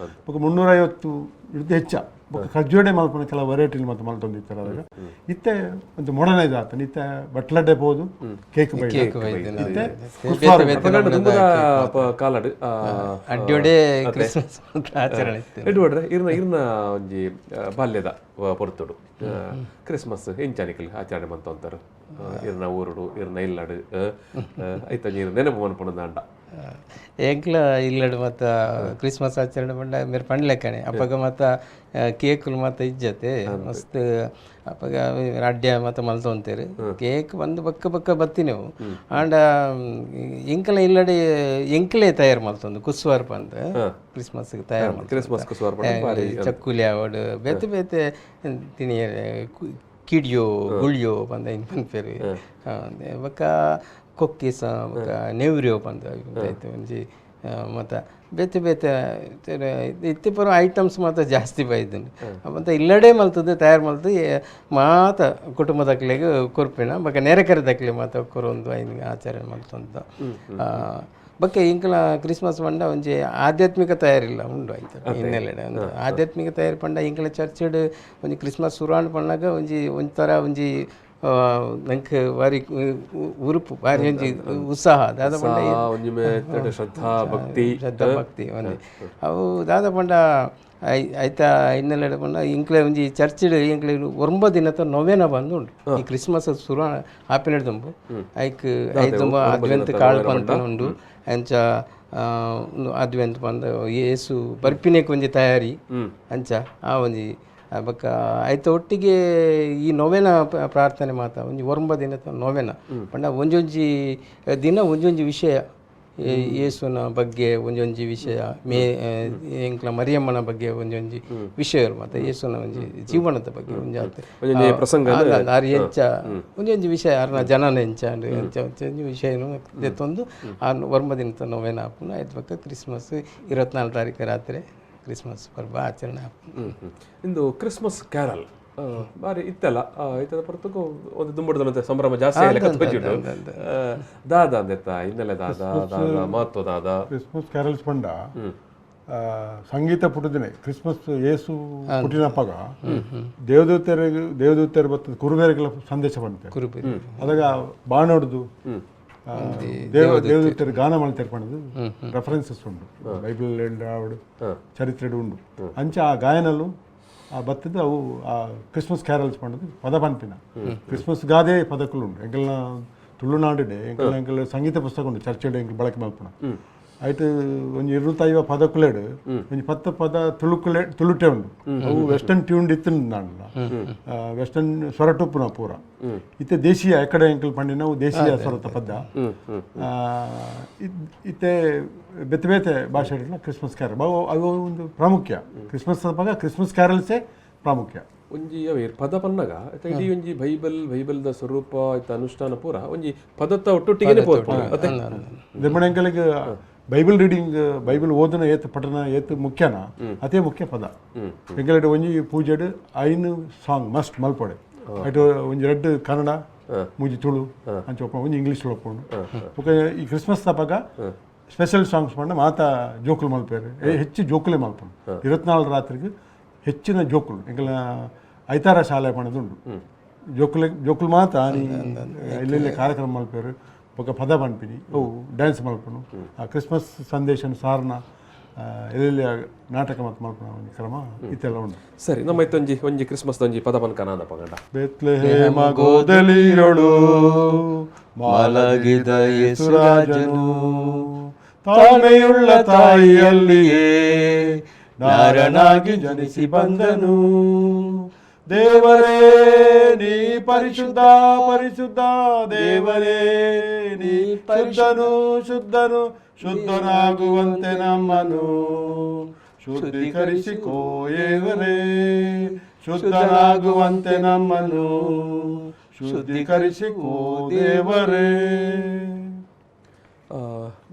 ಬೊಕ್ಕ 350 ಹಿಡ್ದು ಹೆಚ್ಚ. ಬೊಕ್ಕ ಖರ್ಜೂರಡೆ ಮಲ್ಪುನ ಕೆಲವು ವೆರೈಟಿ ಮತ್ತೆ ಮಲ್ತೊಂದಿತ್ತಾರೆ. ಅದಾಗ ಇತ್ತೆ ಒಂದು ಮಾಡರ್ನೈಸ್ ಆತನ. ಇತ್ತೆ ಬಟ್ಲಡ್ಡೆ ಪೋದು ಕೇಕ್ ಬೈ cake ಬೈದಿನ. ಇತ್ತೆ ಬೇತೆ ಬೇತೆ ಅಪಗಂಡ ನಮೂನೆದ ದುಂಬುದ ಕಾಲಡ್ ಅಡ್ಡೊಡೆ ಕ್ರಿಸ್ಮಸ್ ಅಂತ ಆಚರಣೆ ಇತ್ತು. ಎಡ್ವರ್ಡ್ರೆ, ಇರ್ನ ಇರ್ನ ಒಂಜಿ ಬಾಲ್ಯದ ಪೊರ್ತುಡು ಕ್ರಿಸ್ಮಸ್ ಎಂಚಾನಿಕಲ್ ಆಚರಣೆ ಮಂತೊಂತಾರೆ ಇರ್ನ ಊರುಡು, ಇರ್ನ ಇಲ್ಲಡು? ಐತ ನೀರು ನೆನಪು ಮನ್ಪುಣ ದಾಂಡ. ಎಂಕ್ಲ ಇಲ್ಲಡು ಮತ್ತ ಕ್ರಿಸ್ಮಸ್ ಆಚರಣೆ ಪಂಡ ಮೇರೆ ಪಂಡ್ಲೆಕ್ಕನೆ. ಅಪ್ಪಗ ಮತ್ತ ಕೇಕುಲು ಮತ್ತ ಇಜ್ಜತೆ ಮಸ್ತ್. ಅಪ್ಪಗ ಅಡ್ಯ ಮತ್ತ ಮಲ್ತೊಂತೇರು ಕೇಕ್ ಬಂದು ಬಕ್ಕ ಬಕ್ಕ ಬತ್ತಿನೆವು. ಆಂಡ ಎಂಕಲ ಇಲ್ಲಡೆ ಎಂಕಲೇ ತಯಾರು ಮಲ್ತೊಂದು ಕುಸ್ವಾರ್ ಪಂದ್ ಕ್ರಿಸ್ಮಸ್ ತಯಾರು ಮಲ್ತೊಂದು. ಕ್ರಿಸ್ಮಸ್ ಕುಸ್ವಾರ್ ಪಂಡ ಬಾರಿ. ಚಕ್ಕುಲಿ ಆವಡ್, ಬೇತೆ ಬೇತೆ ತಿನಿಯರೆ, ಕಿಡಿಯೋ ಗುಳಿಯೋ ಪಂದ ಇನ್ ಪನ್ಪೆರ್, ಬೊಕ್ಕ ಕೊಕ್ಕಿಸ, ಬೊಕ್ಕ ನೆವ್ರಿಯೋ ಪಂದ್ ಆಯ್ತು ಒಂಜಿ ಮತ್ತ ಬೇತೆ ಬೇತೆ ಇತ್ತೆ ಪೂರ ಐಟಮ್ಸ್ ಮಾತ ಜಾಸ್ತಿ ಬೈದುಂಡು. ಮತ್ತು ಇಲ್ಲಡೆ ಮಲ್ತದ್ದು ತಯಾರು ಮಲ್ತು ಮಾತ ಕುಟುಂಬದಕ್ಲೆಗ್ ಕೊರ್ಪಿನ, ಬೊಕ್ಕ ನೆರೆಕರೆದಕ್ಲೆ ಮಾತ ಕೊರೊಂದು ಐನ್ ಆಚರಣೆ ಮಲ್ತೊಂದು. ಬೊಕ್ಕ ಎಂಕಲ ಕ್ರಿಸ್ಮಸ್ ಪಂಡ ಒಂಜಿ ಆಧ್ಯಾತ್ಮಿಕ ತಯಾರಿಲ್ಲ ಉಂಡು ಆಯ್ತು ಹಿನ್ನೆಲೆಡೆ. ಒಂದು ಆಧ್ಯಾತ್ಮಿಕ ತಯಾರಿ ಪಂಡ ಎಂಕಲ ಚರ್ಚ್ಡ್ ಒಂಜಿ ಕ್ರಿಸ್ಮಸ್ ಸುರಾಂಡ್ ಪಣ್ಣಾಗ ಒಂಜಿ ಒಂಥರ ಒಂಜಿ ನಂಕ್ ಬಾರಿ ಉರುಪು, ಬಾರಿ ಒಂಜಿ ಉತ್ಸಾಹ ದಾದ ಪಂಡ ಒಂಜಿ ಮೆತ್ತಡ್ ಶ್ರದ್ಧಾ ಭಕ್ತಿ. ಶ್ರದ್ಧಾ ಭಕ್ತಿ ಒಂಜಿ ಅವು ದಾದ ಪಂಡ ಐತ ಹಿನ್ನೆಲೆಡ್ ಪಂಡ ಎಂಕ್ಲೆ ಒಂಜಿ ಚರ್ಚ್ಡ್ ಎಂಕ್ಲೆ 9 ದಿನತ ನೊವೆನ ಬಂದು ಉಂಡು. ಈ ಕ್ರಿಸ್ಮಸ್ ಸುರು ಆಪಿನ ದುಂಬು ಐಕ್ ಐದುಂಬ ಅದ್ವೆಂತ್ ಕಾಳು ಪಂತ ಉಂಡು. ಅಂಚ ಉಂದು ಅದ್ವೆಂತ್ ಪಂದ್ ಏಸು ಬರ್ಪಿನೆಕ್ ಒಂಜಿ ತಯಾರಿ. ಅಂಚ ಆ ಒಂಜಿ ಬೊಕ್ಕ ಐತ ಒಟ್ಟಿಗೆ ಈ ನೊವೆನ ಪ್ರಾರ್ಥನೆ ಮಾತ ಒಂಜಿ 9 ದಿನತ ನೊವೆನ ಪಂಡ ಒಂಜೊಂಜಿ ದಿನ ಒಂಜೊಂಜಿ ವಿಷಯ, ಯೇಸುನ ಬಗ್ಗೆ ಒಂಜೊಂಜಿ ವಿಷಯ, ಮೇ ಎಂಕ್ಲ ಮರಿಯಮ್ಮನ ಬಗ್ಗೆ ಒಂಜೊಂಜಿ ವಿಷಯ, ಮತ್ತೆ ಯೇಸುನ ಒಂಜಿ ಜೀವನದ ಬಗ್ಗೆ ಒಂಜಿ ಆತ್ ಒಂಜೊಂಜಿ ಪ್ರಸಂಗ. ಆರ್ ಎಂಚ ಒಂಜೊಂಜಿ ವಿಷಯ, ಆರ್ನ ಜನನ ಎಂಚ ಅಂಡ್ ಎಂಚ ಒಂಜಿ ವಿಷಯನು ದೆತ್ತೊಂದು ಆ 9 ದಿನತ ನೊವೆನ ಆಪುಂಡು. ಆಯ್ತು ಬೊಕ್ಕ ಕ್ರಿಸ್ಮಸ್ 24 ತಾರೀಕು ರಾತ್ರಿ ಕ್ರಿಸ್ಮಸ್ ಪರ್ಬ ಆಚರಣೆ ಆಪುಂಡು. ಹ್ಮ್ ಹ್ಮ್. ಇಂದು ಕ್ರಿಸ್ಮಸ್ ಕ್ಯಾರಲ್ ಬಾರಿ ಇತ್ತಲ್ಲ ಇತ್ತದ ಪೊರ್ತುಗು ಒಂದು ದುಂಬುಡ್ದನಂತೆ ಸಂಭ್ರಮ ಜಾಸ್ತಿ ಆಯ್ಲೆ ಕತ್ತೋಜುಂಡು. ದಾದ ಅಂದೆತ್ತ ಹಿನ್ನೆಲೆ ದಾದ ದಾದ ಮಹತ್ವ ದಾದ? ಕ್ರಿಸ್ಮಸ್ ಕ್ಯಾರಲ್ಸ್ ಪಂಡ ಸಂಗೀತ ಪುಟ್ಟದಿನೆ ಕ್ರಿಸ್ಮಸ್ ಏಸು ಪುಟ್ಟಿನಪ್ಪಗ ದೇವದೂತರಿಗೆ ದೇವದೂತರು ಬರ್ತದೆ, ಕುರುಬೇರಿಗೆಲ್ಲ ಸಂದೇಶ ಬಂತೆ. ಕುರುಬೆ. ಅದಾಗ ಬಾಣೊಡ್ದು ದೇವದೂತರು ಗಾನ ಮಾಡ್ತಾರೆ ಪಂಡದು ರೆಫರೆನ್ಸಸ್ ಉಂಟು ಬೈಬಲ್ ಆವಡು ಚರಿತ್ರೆಡು ಉಂಡು. ಅಂಚ ಆ ಗಾಯನಲು ಆ ಬತ್ತದ ಅವು ಆ ಕ್ರಿಸ್ಮಸ್ ಕ್ಯಾರಲ್ಸ್ ಪಂಡದು ಪದ ಪನ್ಪಿನ ಕ್ರಿಸ್ಮಸ್ ಗಾದೆ ಪದಕುಲು ಉಂಡು. ಎಂಕಲ್ನ ತುಳುನಾಡುಡೆ ಎಂಕಲ್ನ ಎಂಕಲ್ ಸಂಗೀತ ಪುಸ್ತಕ ಉಂಡು ಚರ್ಚೆಡ್ ಎಂಕಲ್ ಬಳಕೆ ಮಲ್ಪುನ. ಆಯ್ತು ಒಂಜಿ 250 ಪದಕುಲೇಡು ಒಂಜಿ 10 ಪದ ತುಳುಕುಲೆ ತುಳುಟೆ ಉಂಡು. ಅವು ವೆಸ್ಟರ್ನ್ ಟ್ಯೂನ್ ಇತ್ತು ನಾಡಲ್ಲ, ವೆಸ್ಟರ್ನ್ ಸ್ವರಟುಪ್ಪುನ ಪೂರ. ಇತ್ತೆ ದೇಶೀಯ ಎಕಡೆ ಎಂಕಲ್ ಪಂಡಿನ ಅವು ದೇಶೀಯ ಸ್ವರತ ಪದ. ಇತ್ತೆ ಬೇತೆ ಬೇತೆ ಭಾಷೆಗಳ ಕ್ರಿಸ್ಮಸ್ ಕ್ಯಾರಲ್ ಅವು ಅವು ಒಂದು ಪ್ರಾಮುಖ್ಯ. ಕ್ರಿಸ್ಮಸ್ ಪಗ ಕ್ರಿಸ್ಮಸ್ ಕ್ಯಾರಲ್ಸೇ ಪ್ರಾಮುಖ್ಯ. ಒಂಜಿ ಅವೆ ಪದ ಪನ್ನಗ ಐತ ಇಡೀ ಒಂಜಿ ಬೈಬಲ್ ಬೈಬಲ್ದ ಸ್ವರೂಪ ಐತ ಅನುಷ್ಠಾನ ಪೂರ ಒಂಜಿ ಪದತ್ತ ಒಟ್ಟೊಟ್ಟಿಗೆನೆ ಪೋರ್ಪುಂಡು ಅತ್ತೆ. ನಿರ್ಮಣಂಕಲಿಗೆ Bible reading, Bible ಓದನ ಏತ್ ಪಠನ ಏತ್ ಮುಖ್ಯನ ಅದೇ ಮುಖ್ಯ ಪದ. ಎಂಕಲೆಡ್ ಒಂಜಿ ಪೂಜೆಡ್ 5 ಸಾಂಗ್ ಮಸ್ಟ್ ಮಲ್ಪೊಡೆ. ಐಟ್ ಒಂಜಿ 2 ಕನ್ನಡ, ಮೂಜಿ ತುಳು, ಅಂಚ ಒಪ್ಪ ಒಂಜಿ ಇಂಗ್ಲೀಷ್ ಒಪ್ಪುಂಡು. ಬೊಕ್ಕ ಈ ಕ್ರಿಸ್ಮಸ್ ತಪಗ ಸ್ಪೆಷಲ್ ಸಾಂಗ್ಸ್ ಪಂಡ ಮಾತ ಜೋಕುಲು ಮಲ್ಪೇರು, ಹೆಚ್ಚು ಜೋಕುಲೇ ಮಲ್ಪುಂಡು. 24 ರಾತ್ರಿಗೆ ಹೆಚ್ಚಿನ ಜೋಕುಲು ಎಂಕಲ್ನ ಐತಾರ ಶಾಲೆ ಪಂಡದುಂಡು. ಜೋಕುಲೆ ಜೋಕುಲು ಮಾತ ಎಲ್ಲೆಲ್ಲ ಕಾರ್ಯಕ್ರಮ ಮಲ್ಪೇರು. ಬೊಕ್ಕ ಪದ ಪನ್ಪಿನಿ, ಅವು ಡ್ಯಾನ್ಸ್ ಮಲ್ಪುನು, ಆ ಕ್ರಿಸ್ಮಸ್ ಸಂದೇಶನ ಸಾರನ ಎಲ್ಲೆಲ್ಲಿ ನಾಟಕ ಮತ್ತು ಮಲ್ಪುನ ಒಂಜಿ ಕ್ರಮ ಇತ್ತೆಲ್ಲ ಉಂಟು. ಸರಿ, ನಮ್ಮ ಇತ್ತೊಂಜಿ ಒಂಜಿ ಕ್ರಿಸ್ಮಸ್ ಒಂಜಿ ಪದ ಪನ್ಕನ ಅಂದಪ್ಪ ಗಂಡ. ಬೆತ್ಲೆಹೇಮ ಗೋದಲಿಯೊಳು ಮಲಗಿದ ಯೇಸುರಾಜನು ತಾಳ್ಮೆಯುಳ್ಳ ತಾಯಿಯಲ್ಲಿಯೇ ನಾರನಾಗಿ ಜನಿಸಿ ಬಂದನು. ದೇವರೇ ನೀ ಪರಿಶುದ್ಧ ಪರಿಶುದ್ಧ, ದೇವರೇ ನೀ ಶುದ್ಧನು ಶುದ್ಧನು, ಶುದ್ಧನಾಗುವಂತೆ ನಮ್ಮನು ಶುದ್ಧೀಕರಿಸಿಕೋ ದೇವರೇ, ಶುದ್ಧನಾಗುವಂತೆ ನಮ್ಮನು ಶುದ್ಧೀಕರಿಸಿಕೋ ದೇವರೇ.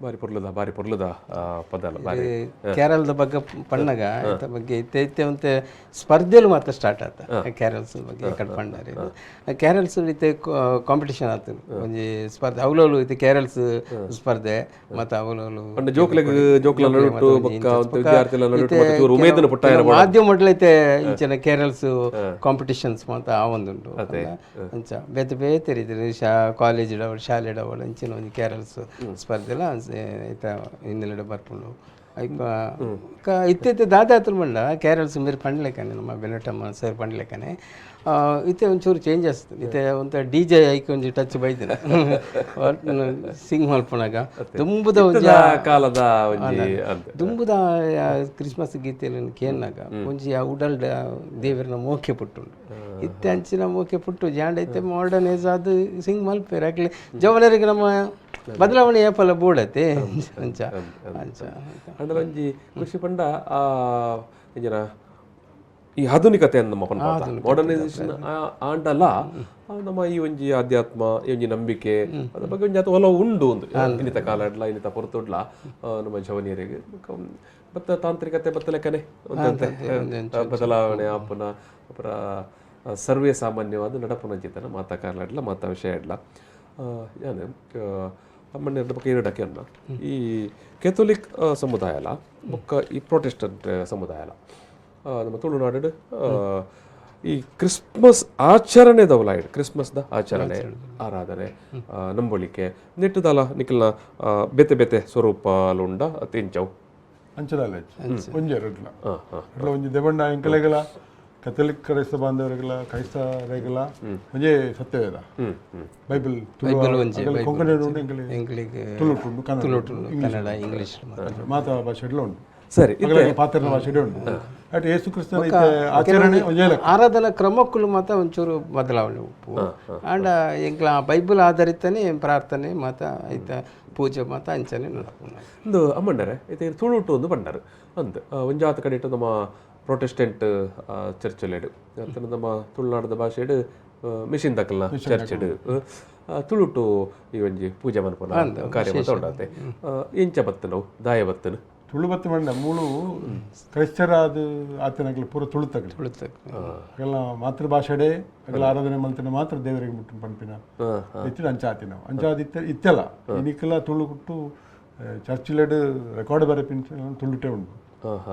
ಬಾರಿ ಪೊರ್ಲುದ, ಬಾರಿ ಪೊರ್ಲುದ ಪದಲ ಬಾರಿ. ಕ್ಯಾರಲ್ದ ಬಗ್ಗೆ ಪಣ್ಣಗ ಇತ್ತ ಬಗ್ಗೆ ಇತ್ತೆ ಇತ್ತೆ ಒಂತೆ ಸ್ಪರ್ಧೆಲು ಮಾತ್ರ ಸ್ಟಾರ್ಟ್ ಆತ. ಕ್ಯಾರಲ್ಸ್ ಬಗ್ಗೆ ಕಡ್ ಪಂಡಾರೆ, ಕ್ಯಾರಲ್ಸ್ ಇತ್ತೆ ಕಾಂಪಿಟಿಷನ್ ಆತು, ಒಂಜಿ ಸ್ಪರ್ಧೆ ಅವಲೋಲು ಇತ್ತೆ ಕ್ಯಾರಲ್ಸ್ ಸ್ಪರ್ಧೆ ಮತ್ತು ಅವಲೋಲು ಪಂಡ ಜೋಕ್ಲೆಗ್ ಜೋಕ್ಲ ನಡುಟು ಬೊಕ್ಕ ಒಂತೆ ವಿದ್ಯಾರ್ಥಿಲ ನಡುಟು ಮತ್ತೆ ಚೂರು ಉಮೇದನ ಪುಟ್ಟಾಯನ. ಮಾಧ್ಯಮ ಮೊದಲೈತೆ ಇಂಚಿನ ಕ್ಯಾರಲ್ಸ್ ಕಾಂಪಿಟಿಷನ್ಸ್ ಮಾತ ಆವೊಂದುಂಡು. ಅಂಚ ಬೇತೆ ಬೇತೆ ರೀತಿ ಕಾಲೇಜ್ ಡವಳು, ಶಾಲೆ ಡವಳು ಇಂಚಿನ ಒಂಜಿ ಕ್ಯಾರಲ್ಸ್ ಸ್ಪರ್ಧೆಲ ಇತ್ತ ಹಿನ್ನೆಲೆಡ್ ಬರ್ಪುಂಡು. ಐಕ ಇತ್ತೆ ಇತ್ತೆ ದಾದಾತ್ರ ಪಂಡ ಕ್ಯಾರಲ್ಸ್ ಮೇರ್ ಪಂಡ್ಲೆಕ್ಕನೆ, ನಮ್ಮ ಬೆನಟಮ್ಮ ಸರ್ ಪಂಡ್ಲೆಕ್ಕನೆ, ಇತ್ತೆ ಒಂಚೂರು ಚೇಂಜಸ್ ಇತ್ತೆ ಒಂತ ಡಿಜೆ ಐಕ್ ಒಂಜಿ ಟಚ್ ಬೈದಿನ ಸಿಂಗ್ ಮಲ್ಪುನಗ ದುಂಬುದ ಒಂಜಿ ಕಾಲದ ಒಂಜಿ ಅಂದ್. ದುಂಬುದ ಕ್ರಿಸ್ಮಸ್ ಗೀತೆಯನ್ನು ಕೇನ್ನಾಗ ಒಂಜಿ ಆ ಉಡಲ್ಡ ದೇವರನ ಮೋಕೆ ಪುಟ್ಟುಂಡು. ಇತ್ತೆ ಅಂಚಿನ ಮೋಕೆ ಪುಟ್ಟು ಜಾಂಡ ಇತ್ತೆ ಮಾಡರ್ನ್ ಏಜ್ ಅದು ಸಿಂಗ್ ಮಲ್ಪೇರು ಅಕ್ಲೆ ಜವನರಿಗೆ ನಮ್ಮ ಬದಲಾವಣೆ ಏಪಲ ಬೋಡತೆ ಅಂಚ ಅಂಚ. ಅಂಡ ಒಂಜಿ ಖುಷಿ ಪಂಡ ಆ ಇಂಜಿನ ಈ ಆಧುನಿಕತೆ ನಮ್ಮ ಮಾಡರ್ನೈಸೇಷನ್ ಆಂಡಲ ನಮ್ಮ ಈ ಒಂಜಿ ಆಧ್ಯಾತ್ಮ, ಈ ಒಂಜಿ ನಂಬಿಕೆ ಅದ್ರ ಬಗ್ಗೆ ಒಂಜಿ ಆತ ಒಲವು ಉಂಡು ಒಂದು ಇನ್ನಿತ ಕಾಲ ಇಡ್ಲ ಇನ್ನಿತ ಪೊರ್ತುಡ್ಲ ನಮ್ಮ ಜವನಿಯರಿಗೆ ಬತ್ತ ತಾಂತ್ರಿಕತೆ ಬತ್ತ ಲೆಕ್ಕನೆ ಒಂದಂತೆ ಬದಲಾವಣೆ ಆಪುನ ಅಪರ ಸರ್ವೇ ಸಾಮಾನ್ಯವಾದ ನಡಪುನ ಜೀತನ ಮಾತಾ ಕಾಲ ಇಡ್ಲ ಮಾತಾ ವಿಷಯ ಇಡ್ಲ. ಯಾನು ಅಮ್ಮಣ್ಣ ಬೊಕ್ಕ ಎರಡಕ್ಕೆ ಅನ್ನ ಈ ಕೆಥೋಲಿಕ್ ಸಮುದಾಯ ಅಲ್ಲ ಬೊಕ್ಕ ಈ ಪ್ರೊಟೆಸ್ಟೆಂಟ್ ಸಮುದಾಯ ಅಲ್ಲ ನಮ್ಮ ತುಳುನಾಡು ಈ ಕ್ರಿಸ್ಮಸ್ ಆಚರಣೆ ದವಲಾಯ್ಡ್ ಕ್ರಿಸ್ಮಸ್ದ ಆಚರಣೆ ಆರಾಧನೆ ನಂಬಳಿಕೆ ನೆಟ್ಟುದಲ ನಿಖಲ್ನ ಬೇತೆ ಬೇತೆ ಸ್ವರೂಪ ಉಂಡ ತಿಂಚವು. ಅಂಚದಾಲ ಒಂಜಿ ಎರಡ್ಲ ಅಟ್ಲ ಒಂಜಿ ದೆಬಂಡ ಎಂಕಲೆಗಲ ಕಥೋಲಿಕ್ ಕ್ರೈಸ್ತ ಬಾಂಧವರಿಗಲ ಕ್ರೈಸ್ತರೆಗಲ ಒಂಜೇ ಸತ್ಯವೇದ ಬೈಬಲ್, ತುಳು ಕೊಂಕಣಿ ಉಂಡು, ಎಂಕಲೆ ಎಂಕ್ಲೆಗ್ ತುಳುಟು ಉಂಡು, ಕನ್ನಡ ತುಳುಟು, ಕನ್ನಡ, ಇಂಗ್ಲೀಷ್. ಮಾತಾ ಭಾಷೆಡ್ಲ ಉಂಡು. ಸರಿ. ಅಗಲ ಪಾತ್ರನ ಭಾಷೆಡೆ ಉಂಡು. ಅಟ್ ಯೇಸು ಕ್ರಿಸ್ತನ ಇತ್ತೆ ಆಚರಣೆ ಒಂಜೇ ಲೆಕ್ಕ. ಆರಾಧನಾ ಕ್ರಮಕ್ಕೂ ಮಾತ ಒಂಚೂರು ಬದಲಾವಣೆ ಉಪ್ಪು. ಆಂಡ ಎಂಕ್ಲ ಬೈಬಲ್ ಆಧಾರಿತನೇ ಪ್ರಾರ್ಥನೆ ಮಾತ ಐತ ಪೂಜೆ ಮಾತ ಅಂಚನೆ ನಡಪುನ. ಒಂದು ಅಮ್ಮಣ್ಣರೆ ಇತ್ತೆ ತುಳುಟು ಒಂದು ಪಂಡರು ಅಂದ್ ಒಂಜಾತ ಕಡೆಟ್ ನಮ್ಮ ಪ್ರೊಟೆಸ್ಟೆಂಟ್ ಚರ್ಚಲೆಡು ಅತ್ತಂಡ ನಮ್ಮ ತುಳುನಾಡದ ಭಾಷೆಡ್ ಮಿಷಿನ್ ದಕ್ಕಲ್ನ ಚರ್ಚ್ಡ್ ತುಳುಟು ಈ ಒಂಜಿ ಪೂಜೆ ಮನ್ಪುನ ಕಾರ್ಯ ಮಾತ ಉಂಡಾತೆ. ಎಂಚ ಬತ್ತನವು ದಾಯ ಬತ್ತನು? ತುಳು ಬತ್ತಿ ಮಂಡ ಮೂಳು ಕ್ರೈಸ್ತರಾದ ಆತನಗಲ ಪೂರ ತುಳುತಗಲು. ತುಳುತ. ಅಗಲ ಮಾತೃಭಾಷೆಡೇ ಅಗಲ ಆರಾಧನೆ ಮಲ್ತಿನ ಮಾತ್ರ ದೇವರಿಗೆ ಮುಟ್ಟು ಪನ್ಪಿನ ಇತ್ತಿನ ಅಂಚ ಆತಿನ ಅಂಚಾದ ಇತ್ತ ಇತ್ತೆಲ್ಲ ಇನಿಕ್ಲ ತುಳು ಕುಟ್ಟು ಚರ್ಚಿಲೆಡ್ ರೆಕಾರ್ಡ್ ಬರೆಪಿನ ತುಳುಟೆ ಉಂಡು.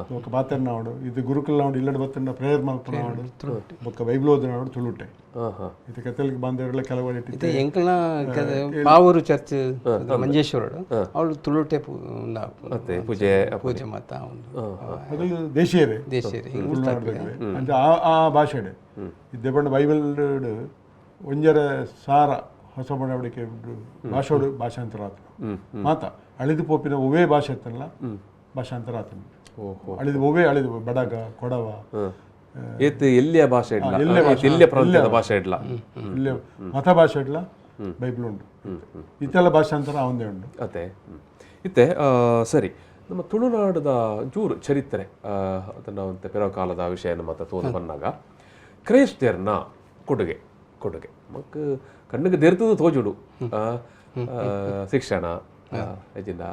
ಬೊಕ್ಕ ಪಾತೆರ್ನ ಉಂಡು, ಇದು ಗುರುಕುಲ ಉಂಡು, ಇಲ್ಲಡ್ ಬತ್ತಂಡ ಪ್ರೇಯರ್ ಮಲ್ಪುನ ಉಂಡು, ಬೊಕ್ಕ ಬೈಬಲ್ ಓದಿನ ಉಂಡು ತುಳುಟೆ. ಇದು ಕೆತ್ತಲಿಗೆ ಬಾಂಧವರೆಲ್ಲ ಕೆಲವು ಇತ್ತೆ ಎಂಕಲ್ನ ಪಾವೂರು ಚರ್ಚ್ ಮಂಜೇಶ್ವರಡು ಅವಳು ತುಳುಟೆ ಪೂಜೆ ಪೂಜೆ ಮಾತ ಉಂಡು. ಅದು ದೇಶೀಯರೇ. ದೇಶೀಯರೇ. ತುಳುನಾಡ್ದಕ್ಲೆ ಅಂಚ ಆ ಆ ಭಾಷೆಡೆ ಇದ್ದೆ ಪಂಡ ಬೈಬಲ್ ಒಂಜರ ಸಾರ ಹೊಸ ಬಡವಡಿಕೆ ಭಾಷೋಡು ಭಾಷಾಂತರ ಆತನು ಮಾತ ಅಳಿದು ಪೋಪಿನ ಒವೇ ಭಾಷೆ ಇತ್ತಲ್ಲ ಭಾಷಾಂತರ ಆತನು. ಅಳಿದು ಒವೇ ಅಳಿದು ಬಡಗ ಕೊಡವ ಏತ್ ಎಲ್ಲಿಯ ಭಾಷೆ ಇಡ್ಲ ಏತ್ ಎಲ್ಲಿಯ ಪ್ರಾಂತ್ಯದ ಭಾಷೆ ಇಡ್ಲ ಇಲ್ಲೇ ಮತ ಭಾಷೆ ಇಡ್ಲ ಬೈಬಲ್ ಉಂಟು. ಇತ್ತೆಲ್ಲ ಭಾಷಾಂತರ ಅವಂದೇ ಉಂಟು. ಅದೇ ಇತ್ತೆ ಸರಿ ನಮ್ಮ ತುಳುನಾಡದ ಚೂರು ಚರಿತ್ರೆ ಅದನ್ನ ಒಂದು ಪೆರೋ ಕಾಲದ ವಿಷಯ ನಮ್ಮ ತೋದು ಬಂದಾಗ ಕ್ರೈಸ್ತರ್ನ ಕೊಡುಗೆ ಕೊಡುಗೆ ಮಕ್ ಕಣ್ಣಿಗೆ ದೆರ್ತದ ತೋಜುಡು. ಆ, ಆ, ಶಿಕ್ಷಣ ಇಜಿಂದ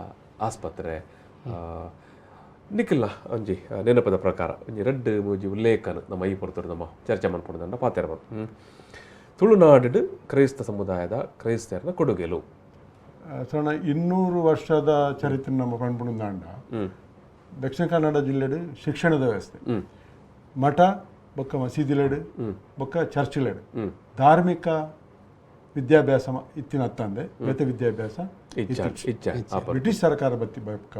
ಆಸ್ಪತ್ರೆ ನಿಖಿಲ್ನ ಒಂಜಿ ನೆನಪದ ಪ್ರಕಾರ ಒಂಜಿ ರಡ್ಡ್ ಮೂಜಿ ಉಲ್ಲೇಖನ ನಮ್ಮ ಈ ಪೊರ್ತುಡು ನಮ್ಮ ಚರ್ಚೆ ಮನ್ಪುಂಡು ಪಾತೆರ. ತುಳುನಾಡು ಕ್ರೈಸ್ತ ಸಮುದಾಯದ ಕ್ರೈಸ್ತರ್ನ ಕೊಡುಗೆಲು. ಸಣ್ಣ 200 ವರ್ಷದ ಚರಿತ್ರೆ ನಮ್ಮ ಪಣ್ಪುಂಡಾಂಡ ದಕ್ಷಿಣ ಕನ್ನಡ ಜಿಲ್ಲೆಡು ಶಿಕ್ಷಣದ ವ್ಯವಸ್ಥೆ ಮಠ ಬೊಕ್ಕ ಮಸೀದಿಲೆಡು ಬೊಕ್ಕ ಚರ್ಚ್ಲೆಡು ಧಾರ್ಮಿಕ ವಿದ್ಯಾಭ್ಯಾಸ ಇತ್ತಿನ ಅತ್ತಂದೆ ಬೇತೆ ವಿದ್ಯಾಭ್ಯಾಸ. ಇಚ್ಛ ಇಚ್ಛ ಬ್ರಿಟಿಷ್ ಸರ್ಕಾರ ಬತ್ತಿ ಬೊಕ್ಕ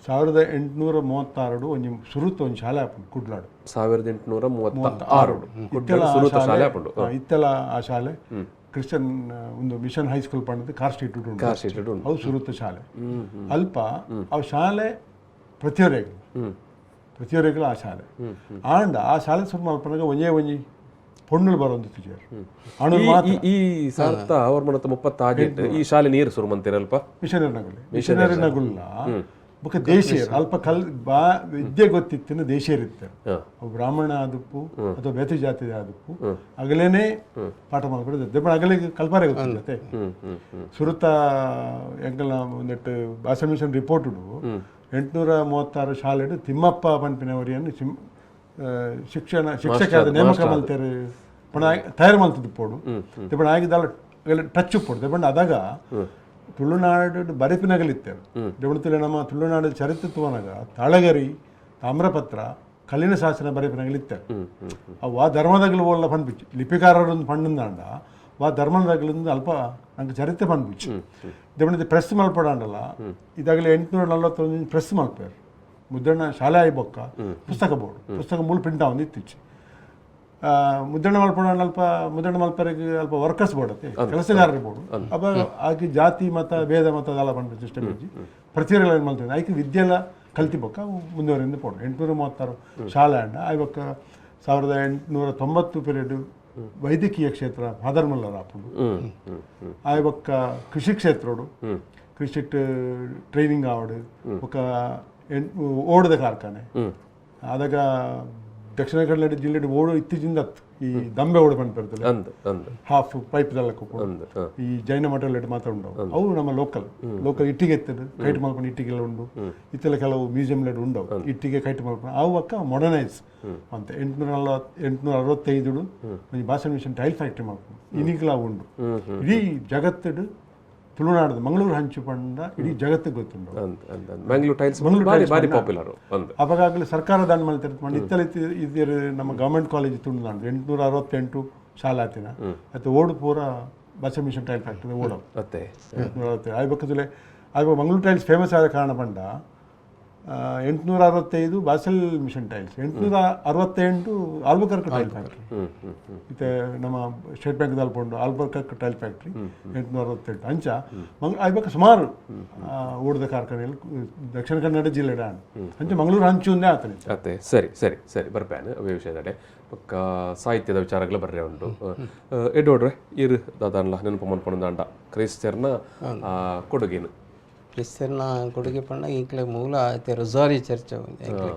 1836 ಒಂಜಿ ಸುರುತ ಒಂಜಿ ಶಾಲೆ ಆಪುಂಡು ಕುಡ್ಲಾಡು. 1836 ಇತ್ತೆಲ ಆ ಸುರುತ ಶಾಲೆ ಶಾಲೆ ಆಪುಂಡು. ಇತ್ತೆಲ ಆ ಶಾಲೆ ಕ್ರಿಶ್ಚಿಯನ್ ಒಂದು mission high school ಪಂಡದು car street ಉಂಟು. ಕಾರ್ ಸ್ಟ್ರೀಟ್ ಉಂಟು. ಅವು ಸುರುತ ಶಾಲೆ. ಅಲ್ಪ ಅವು ಶಾಲೆ ಪ್ರತಿಯೊರೆಗ್ ಪ್ರತಿಯೊರಿಗೂ ಆ ಶಾಲೆ ಆಂಡ ಆ ಶಾಲೆ ಸುರು ಮಲ್ಪನಾಗ ಒಂಜೇ ಒಂಜಿ ಪೊಣ್ಣುಲು ಬರೋದು ತಿಜೇರು ಅಣು ಮಾತ್ರ. ಈ ಸಾರ್ತ ಅವ್ರ ಮನತ್ತ 36 ಈ ಶಾಲೆ ನೀರು ಸುರು ಮಂತಿರಲ್ಪ ಮಿಷನರಿನಗುಲ್ಲ, ಮಿಷನರಿನಗುಲ್ಲ ಬೊಕ ದೇಶೀಯರು ಅಲ್ಪ ಕಲ್ ಬಾ ವಿದ್ಯೆ ಗೊತ್ತಿತ್ತಿನ ದೇಶೀಯರು ಇರ್ತಾರೆ. ಅವು ಬ್ರಾಹ್ಮಣ ಆದುಪ್ಪು ಅಥವಾ ಬೇತೆ ಜಾತಿ ಆದುಪ್ಪು ಅಗಲೇನೆ ಪಾಠ ಮಾಡ್ಕೊಡೋದು ದೆಪ್ಪಣ ಅಗಲಿಗೆ ಕಲ್ಪಾರೆ ಗೊತ್ತಿಲ್ಲತೆ. ಸುರುತ ಎಂಕಲ್ನ ಒಂದೆಟ್ಟು ಭಾಷಾ ಮಿಷನ್ ರಿಪೋರ್ಟ್ 836 ಶಾಲೆಡು ತಿಮ್ಮಪ್ಪ ಪನ್ಪಿನವರಿಯನ್ನು ಶಿಕ್ಷಣ ಶಿಕ್ಷಕ ನೇಮಕ ಮಲ್ತೇರು ಪಣ ತಯಾರು ಮಲ್ತದ್ದು ಪೋಡು ದೆಪ್ಪಣ ಆಗಿದ್ದಲ್ಲ ಟಚ್ ಪೋಡು ದೆಪ್ಪಣ ಅದಾಗ ತುಳುನಾಡು ಬರೆಪಿನಗಲಿತ್ತೇವೆ. ದೆಪ್ಪಣ ನಮ್ಮ ತುಳುನಾಡು ಚರಿತ್ರೆ ತುವನಾಗ ತಾಳಗರಿ ತಾಮ್ರಪತ್ರ ಕಲ್ಲಿನ ಶಾಸನ ಬರೆಪಿನಗಲಿತ್ತೇವೆ. ಅವು ಆ ಧರ್ಮದಾಗಲು ಓಲ್ಲ ಪನ್ಪಿಚ್ಚು ಲಿಪಿಕಾರರೊಂದು ಪಂಡಂದಾಂಡ ವಾ ಧರ್ಮದಾಗಲಿಂದ ಅಲ್ಪ ನಂಗೆ ಚರಿತ್ರೆ ಪನ್ಪಿಚ್ಚು. ದೆಪ್ಪಣ ಪ್ರೆಸ್ ಮಲ್ಪಡಾಂಡಲ್ಲ ಇದಾಗಲೇ 841 ಪ್ರೆಸ್ ಮಲ್ಪೇರು ಮುದ್ರಣ ಶಾಲೆ ಆಯಿ ಬೊಕ್ಕ ಪುಸ್ತಕ ಬೋರ್ಡು ಪುಸ್ತಕ ಮೂಲ ಪ್ರಿಂಟ್ ಆವೊಂದು ಇತ್ತಿಚ್ಚು. ಮುದ್ರಣ ಮಲ್ಪಡ ಅಲ್ಪ ಮುದ್ರಣ ಮಲ್ಪರಿಗೆ ಅಲ್ಪ ವರ್ಕರ್ಸ್ ಬೋರ್ಡ್ ಅತ್ತೆ ಕೆಲಸಗಾರರ ಬೋರ್ಡು ಅಪ್ಪ ಆಕೆ ಜಾತಿ ಮತ ಭೇದ ಮತ ಅಲ್ಲ ಪಂಡ ಸಿಸ್ಟಮ್ ಇಜ್ಜಿ ಪ್ರತಿಯೊಂದು ಏನು ಮಲ್ತದೆ ಆಯ್ಕೆ ವಿದ್ಯೆಲ್ಲ ಕಲ್ತಿ ಬೊಕ್ಕ ಮುಂದುವರಿಂದ ಪೋಡು 836 ಶಾಲೆ ಅಂಡ ಆಯ್ ಬೊಕ್ಕ 1890 ಪೀರಿಯಡ್ ವೈದ್ಯಕೀಯ ಕ್ಷೇತ್ರ ಫಾದರ್ ಮುಲ್ಲರ್ ಆಪುಂಡು. ಆಯ್ ಬೊಕ್ಕ ಕೃಷಿ ಕ್ಷೇತ್ರೋಡು ಕೃಷಿ ಟ್ರೈನಿಂಗ್ ಆವಡು ಬೊಕ್ಕ ಓಡದ ಕಾರ್ಖಾನೆ ಆದಾಗ ದಕ್ಷಿಣ ಕನ್ನಡ ಜಿಲ್ಲೆ ಓಡು ಇತ್ತೀಚಿಂದ ಈ ದಂಬೆ ಓಡು ಪನ್ಪಿರ್ತದೆ ಹಾಫ್ ಪೈಪ್ ದಲ್ಲಕ್ಕೆ ಈ ಜೈನ ಮಠ ಮಾತ್ರ ಉಂಡು ಅವು ನಮ್ಮ ಲೋಕಲ್ ಲೋಕಲ್ ಇಟ್ಟಿಗೆ ಎತ್ತದು ಕೈಟ್ ಮಲ್ಪನ ಇಟ್ಟಿಗೆಲ್ಲ ಉಂಡು ಇತ್ತೆಲ್ಲ ಕೆಲವು ಮ್ಯೂಸಿಯಂ ಉಂಡವು ಇಟ್ಟಿಗೆ ಕೈಟ್ ಮಲ್ಪನ ಅವು ಅಕ್ಕ ಮಾಡರ್ನೈಸ್ ಅಂತ 840 865 ಒಂಜಿ ಭಾಷಣ mission tail factory ಮಲ್ಪನು ಇನಿಗ್ಲ ಉಂಡು. ಇಡೀ ಜಗತ್ತಡು ತುಳುನಾಡದ ಮಂಗಳೂರು ಹಂಚು ಪಂಡ ಇಡೀ ಜಗತ್ತಿಗೆ ಗೊತ್ತುಂಡು. ಮಂಗಳೂರು ಟೈಲ್ಸ್ ಭಾರಿ ಭಾರಿ ಪಾಪ್ಯುಲರ್ ಒಂದು. ಅವಾಗಲೇ ಸರ್ಕಾರ ದಾನ ಮಾಡ್ತಿರ್ತ ಇತ್ತಲ ಇದ್ದೀರ ನಮ್ಮ ಗೌರ್ಮೆಂಟ್ ಕಾಲೇಜ್ ತುಂಡು 868 ಶಾಲೆ ಆತಿನ ಮತ್ತು ಓಡು ಪೂರ ಬಸ mission tail factory ಓಡವು ಅತ್ತೆ 865 ಆಯ್ಬಕ್ಕದಲ್ಲೇ ಆಯ್ಬ ಮಂಗಳೂರು ಟೈಲ್ಸ್ ಫೇಮಸ್ ಆದ ಕಾರಣ ಪಂಡ 865 Basel mission tiles, 868 Albuquerque tile factory. ಇತ್ತೆ ನಮ್ಮ ಸ್ಟೇಟ್ ಬ್ಯಾಂಕ್ ದಾಲ್ಪೊಂಡು Albuquerque tail factory 868 ಅಂಚ ಮಂಗ್ ಆಯ್ಬಕ್ಕ ಸುಮಾರು ಓಡದ ಕಾರ್ಖಾನೆಯಲ್ಲಿ ದಕ್ಷಿಣ ಕನ್ನಡ ಜಿಲ್ಲೆ ಅಂಚ ಮಂಗಳೂರು ಹಂಚು ಒಂದೇ ಆತನೆ. ಅತ್ತೆ ಸರಿ ಸರಿ ಸರಿ ಬರ್ಪೇನೆ ಅವೇ ವಿಷಯದಡೆ ಬೊಕ್ಕ ಸಾಹಿತ್ಯದ ವಿಚಾರಗಳು ಬರ್ರೆ ಉಂಟು. ಎಡ್ವರ್ಡ್ರೆ ಇರು ದಾದಾನ್ಲ ನೆನಪು ಮನ್ಪೊಂದಾಂಡ ಕ್ರೈಸ್ತರ್ನ ಕೊಡುಗೇನು? ಕ್ರಿಸ್ತನ ಕೊಡುಗೆ ಪಂಡ ಎಂಕ್ಲೆ ಮೂಲ ಐತೆ ರೊಸಾರಿ ಚರ್ಚ್ ಎಂಕ್ಲೆ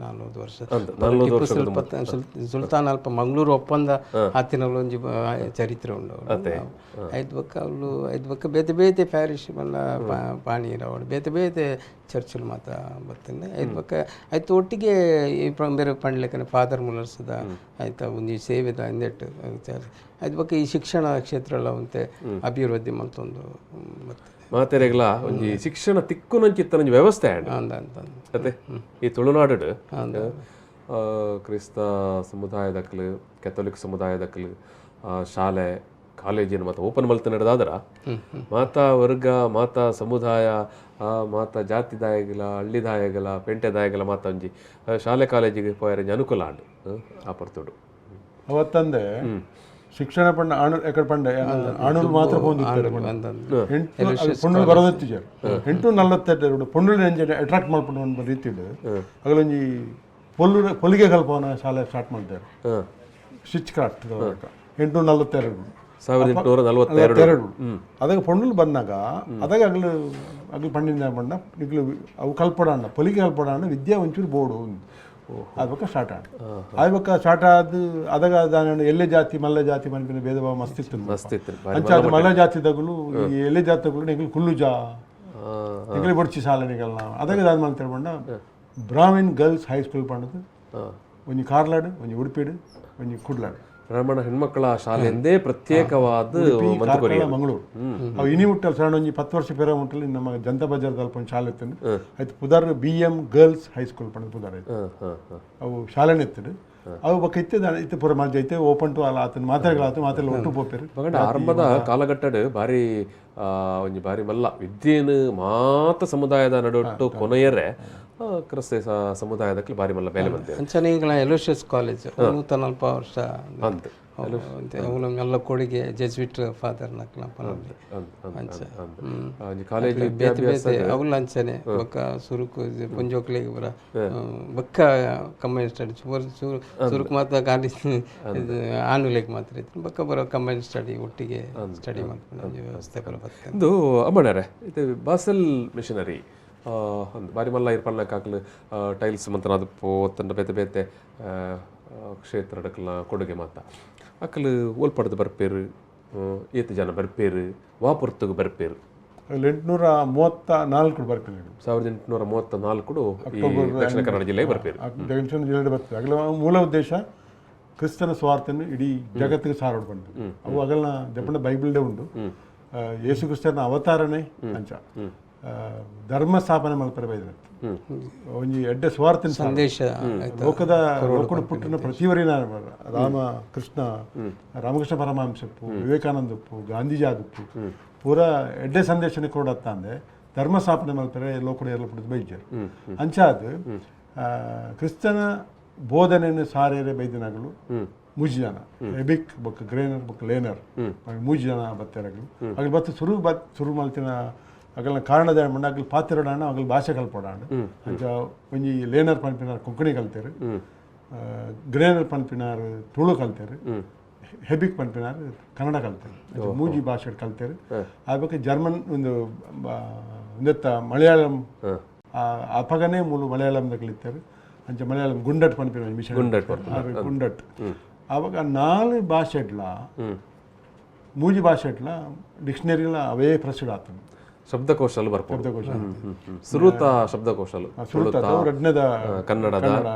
400 ವರ್ಷ ಟಿಪ್ಪು ಸುಲ್ತಾನ್ ಅಲ್ಪ ಮಂಗಳೂರು ಒಪ್ಪಂದ ಆತಿನ ಒಂಜಿ ಚರಿತ್ರೆ ಉಂಡು. ಐದು ಬೊಕ್ಕ ಅವ್ಲು ಐದು ಬೊಕ್ಕ ಬೇತೆ ಬೇತೆ ಪ್ಯಾರಿಶ್ ಮಲ್ಲ ಪಾಣಿ ಅವಳು ಬೇತೆ ಬೇತೆ ಚರ್ಚುಲು ಮಾತ್ರ ಬರ್ತದೆ. ಐದು ಬೊಕ್ಕ ಆಯ್ತು ಒಟ್ಟಿಗೆ ಈ ಬೇರೆ ಪಂಡ್ಲೆಕ್ಕನೆ ಫಾದರ್ ಮುಲ್ಲರ್ಸದ ಆಯ್ತಾ ಒಂಜಿ ಸೇವೆದ ಇಂದೆಟ್ ಐದು ಬೊಕ್ಕ ಈ ಶಿಕ್ಷಣ ಕ್ಷೇತ್ರ ಎಲ್ಲ ಒಂತೆ ಅಭಿವೃದ್ಧಿ ಮಲ್ತೊಂದು ಬರ್ತದೆ. ಮಾತೆರೆಗ್ಲ ಒಂಜಿ ಶಿಕ್ಷಣ ತಿಕ್ಕುನಂಚಿತ್ತನಂಜಿ ವ್ಯವಸ್ಥೆ ಆಂಡ್ ಅಂದ ಅಂತ ಅತ್ತೆ ಈ ತುಳುನಾಡು ಕ್ರಿಸ್ತ ಸಮುದಾಯದಕ್ಲು ಕೆಥೋಲಿಕ್ ಸಮುದಾಯದಕ್ಲು ಶಾಲೆ ಕಾಲೇಜಿನ ಮತ್ತು ಓಪನ್ ಮಲ್ತ ನಡೆದಾದ್ರ ಮಾತಾ ವರ್ಗ ಮಾತಾ ಸಮುದಾಯ ಮಾತಾ ಜಾತಿದಾಯಗಲ ಹಳ್ಳಿದಾಯಗಲ ಪೇಂಟೆದಾಯಗಲ ಮಾತಾ ಒಂಜಿ ಶಾಲೆ ಕಾಲೇಜಿಗೆ ಪೋಯರಂಜಿ ಅನುಕೂಲ ಆಂಡ್ ಆ ಪರ್ತುಡು. ಅವತ್ತಂದೆ ಶಿಕ್ಷಣ ಪಂಡ ಆಣು ಎಕಡೆ ಪಂಡ ಆಣುಲು ಮಾತ್ರ ಪೋಂದಿತ್ತಾರೆ ಪೊಣ್ಣುಲು ಬರೋದಿತ್ತಿಜಾರು 842 ಪೊಣ್ಣುಲು ಎಂಜೆ ಅಟ್ರಾಕ್ಟ್ ಮಲ್ಪುಂಡು ಒಂದು ರೀತಿಡ್ ಅಗಲೊಂಜಿ ಪೊಲ್ಲು ಪೊಲಿಗೆ ಕಲ್ಪವನ ಶಾಲೆ ಸ್ಟಾರ್ಟ್ ಮಾಡ್ತಾರೆ ಸ್ಟಿಚ್ ಕ್ರಾಫ್ಟ್ 842. 1842. ಎರಡು ಅದಾಗ ಪೊಣ್ಣುಲು ಬಂದಾಗ ಅದಾಗ ಅಗಲು ಅಗಲು ಪಂಡಿನ ಬಣ್ಣ ನಿಗ್ಲು ಅವು ಕಲ್ಪಡಾಣ ಪೊಲಿಗೆ ಕಲ್ಪಡಾಣ ವಿದ್ಯಾ ಒಂಚೂರು ಬೋರ್ಡು ಆಯ್ಬಕ್ಕ ಸ್ಟಾರ್ಟ್ ಆದ ಆಯ್ಬಕ್ಕ ಸ್ಟಾರ್ಟ್ ಆದ ಅದಾಗ ದಾನ ಎಲ್ಲೆ ಜಾತಿ ಮಲ್ಲ ಜಾತಿ ಮನ್ಪಿನ ಭೇದ ಭಾವ ಮಸ್ತ್ ಇತ್ತು. ಮಸ್ತ್ ಇತ್ತು. ಅಂಚ ಅದು ಮಲ್ಲ ಜಾತಿದಗಳು ಈ ಎಲ್ಲೆ ಜಾತಿಗಳು ನಿಗ್ಲು ಕುಲ್ಲುಜಾ ನಿಗ್ಲು ಬಡ್ಚಿ ಶಾಲೆ ನಿಗಲ್ನ ಅದಾಗ ದಾದ ಮಾಡ್ತಾರೆ ಬಣ್ಣ Brahmin girls high school ಪಂಡದು ಒಂಜಿ ಕಾರ್ಲಾಡು ಒಂಜಿ ಉಡುಪಿಡು ಒಂಜಿ ಕುಡ್ಲಾಡು. ಬ್ರಾಹ್ಮಣ ಹೆಣ್ಮಕ್ಕಳ ಶಾಲೆ ಎಂದೇ ಪ್ರತ್ಯೇಕವಾದ ಕಾರ್ಕಳ ಮಂಗಳೂರು ಅವು ಇನಿ ಮುಟ್ಟಲ್ ಸಣ್ಣ ಒಂಜಿ 10 ವರ್ಷ ಪೇರ ಮುಟ್ಟಲ್ ನಮ್ಮ ಜನತಾ ಬಜಾರ್ ಅಲ್ಪ ಒಂದು ಶಾಲೆ ಇತ್ತು ಆಯ್ತು ಪುದಾರ್ BM girls high school ಪಂಡದು ಪುದಾರ್ ಆಯ್ತು. ಅವು ಶಾಲೆನೇ ಇತ್ತು ಅವು ಬೊಕ್ಕ ಇತ್ತೆ ಇತ್ತೆ ಪೂರ ಮಲ್ಜ ಐತೆ ಓಪನ್ ಟು ಅಲ್ಲ ಆತನ ಮಾತ್ರೆಗಳಾತು ಮಾತ್ರೆ ಒಟ್ಟು ಪೋಪೇರು. ಮಗಂಡ ಆರಂಭದ ಕಾಲಘಟ್ಟಡ್ ಭಾರಿ ಒಂಜಿ ಭಾರಿ ಮಲ್ಲ ವಿದ್ಯೆನು ಮಾತ ಸಮುದಾಯದ ನಡುಟ್ಟು ಕೊನೆಯರೆ ಕ್ರಿಸ್ತ ಸಮುದಾಯದಕ್ಕೆ ಭಾರಿ ಮಲ್ಲ ಬೇಲೆ ಬಂತೆ. ಅಂಚನೆ ಈಗ ಎಲೋಶಿಯಸ್ ಕಾಲೇಜ್ ನೂತನ ಅಲ್ಪ ವರ್ಷ ಅಂದ್. ಅವನ ಮೆಲ್ಲ ಕೊಡುಗೆ ಜೆಸ್ವಿಟ್ ಫಾದರ್ ನಕ್ಲ ಪನೊಂದು. ಅಂಚ. ಒಂಜಿ ಕಾಲೇಜ್ ಬೇತೆ ಬೇತೆ ಅವುಲ ಅಂಚನೆ ಬೊಕ್ಕ ಸುರುಕು ಪೊಂಜೋಕ್ಲೆಗ್ ಪೂರ ಬೊಕ್ಕ ಕಂಬೈನ್ ಸ್ಟಡಿ ಸುರುಕು ಮಾತ್ರ ಖಾಲಿ ಆನುಲೆಗ್ ಮಾತ್ರ ಇತ್ತು, ಬೊಕ್ಕ ಪೂರ ಕಂಬೈನ್ ಸ್ಟಡಿ ಒಟ್ಟಿಗೆ ಸ್ಟಡಿ ಮಲ್ಪುನ ಒಂಜಿ ವ್ಯವಸ್ಥೆ ಪೂರ ಬರ್ತದೆ. ಇಂದು ಅಮ್ಮಣ್ಣರೇ, ಇದು ಬಾಸೆಲ್ ಮಿಷನರಿ ಅಂದ್ ಬಾರಿ ಮಲ್ಲ ಇರ್ಪಲ್ನ ಕಾಕಲು ಟೈಲ್ಸ್ ಮಂತನಾದ ಪೋತಂಡ ಬೇತೆ ಬೇತೆ ಕ್ಷೇತ್ರಡಕ್ಲ ಕೊಡುಗೆ ಮಾತ ಅಕಲು ಓಲ್ಪಡ್ದು ಬರ್ಪೇರು, ಏತ್ ಜನ ಬರ್ಪೇರು, ವಾಪುರ್ತುಗು ಬರ್ಪೇರು? ಅಲ್ಲಿ 834 ಬರ್ಪೇರು. 1834 ಈ ದಕ್ಷಿಣ ಕನ್ನಡ ಜಿಲ್ಲೆಗೆ ಬರ್ಪೇರು. ದಕ್ಷಿಣ ಕನ್ನಡ ಜಿಲ್ಲೆ ಬರ್ತದೆ. ಅಗಲ ಮೂಲ ಉದ್ದೇಶ ಕ್ರಿಸ್ತನ ಸ್ವಾರ್ಥನ್ನು ಇಡೀ ಜಗತ್ತಿಗೆ ಸಾರೋಡು ಬಂತು. ಅವು ಅಗಲ್ನ ದೆಪ್ಪಣ ಬೈಬಲ್ಡೇ ಉಂಡು ಯೇಸು ಕ್ರಿಸ್ತನ ಅವತಾರನೇ ಅಂಚ ಧರ್ಮ ಸ್ಥಾಪನೆ ಮಲ್ಪರೆ ಬೈದ್ರೆ ಒಂಜಿ ಎಡ್ಡೆ ಸ್ವಾರ್ಥನ ಸಂದೇಶ ಲೋಕದ ಲೋಕಡು ಪುಟ್ಟಿನ ಪ್ರತಿವರಿನ ರಾಮ ಕೃಷ್ಣ ರಾಮಕೃಷ್ಣ ಪರಮಹಂಸಪ್ಪು ವಿವೇಕಾನಂದಪ್ಪು ಗಾಂಧೀಜಿ ಆದಪ್ಪು ಪೂರ ಎಡ್ಡೆ ಸಂದೇಶನ ಕೊಡತ್ತಂದೆ ಧರ್ಮ ಸ್ಥಾಪನೆ ಮಲ್ಪರೆ ಲೋಕಡು ಎಲ್ಲ ಪುಟ್ಟಿದ ಬೈಜರು. ಅಂಚಾದ ಕ್ರಿಸ್ತನ ಬೋಧನೆಯನ್ನು ಸಾರೇರೆ ಬೈದಿನಗಳು ಮೂಜಿ ಜನ, ಎಬಿಕ್ ಬೊಕ್ಕ ಗ್ರೇನರ್ ಬೊಕ್ಕ ಲೇನರ್ ಮೂಜಿ ಜನ ಬತ್ತೇರಗಳು. ಅಗಲ್ ಬತ್ತು ಸುರು ಬತ್ ಸುರು ಮಲ್ತಿನ ಅಗಲ್ನ ಕಾರಣದ ಮಂಡ ಅಗಲ್ ಪಾತಿರೋಡಾಣ ಅಗಲ್ ಭಾಷೆ ಕಲ್ಪೋಡಾಣ. ಅಂಚ ಒಂಜಿ ಲೇನರ್ ಪನ್ಪಿನಾರ್ ಕೊಂಕಣಿ ಕಲ್ತೇರು, ಗ್ರೇನರ್ ಪನ್ಪಿನಾರ್ ತುಳು ಕಲ್ತೇರು, ಹೆಬಿಕ್ ಪನ್ಪಿನಾರ್ ಕನ್ನಡ ಕಲ್ತೇರು. ಅಂಚ ಮೂಜಿ ಭಾಷೆ ಕಲ್ತೇರು. ಆ ಬೊಕ್ಕ ಜರ್ಮನ್ ಒಂದು ಒಂದೆತ್ತ ಮಲಯಾಳಂ ಅಪಗನೇ ಮೂಲು ಮಲಯಾಳಂ ಕಲಿತಾರೆ. ಅಂಚ ಮಲಯಾಳಂ ಗುಂಡಟ್ ಪನ್ಪಿನ ಮಿಷನ್ ಗುಂಡಟ್. ಆವಾಗ ನಾಲ್ ಭಾಷೆಡ್ಲ ಮೂಜಿ ಭಾಷೆಡ್ಲ ಡಿಕ್ಷನರಿಲ ಅವೇ ಪ್ರಸಿದ್ಧ ಆತನು. ಶಬ್ದಕೋಶಲು ಬರ್ಪುಂಡು. ಶಬ್ದಕೋಶ ಸುರುತ ಶಬ್ದಕೋಶಲು ಸುರುತ ರಡ್ನದ ಕನ್ನಡದ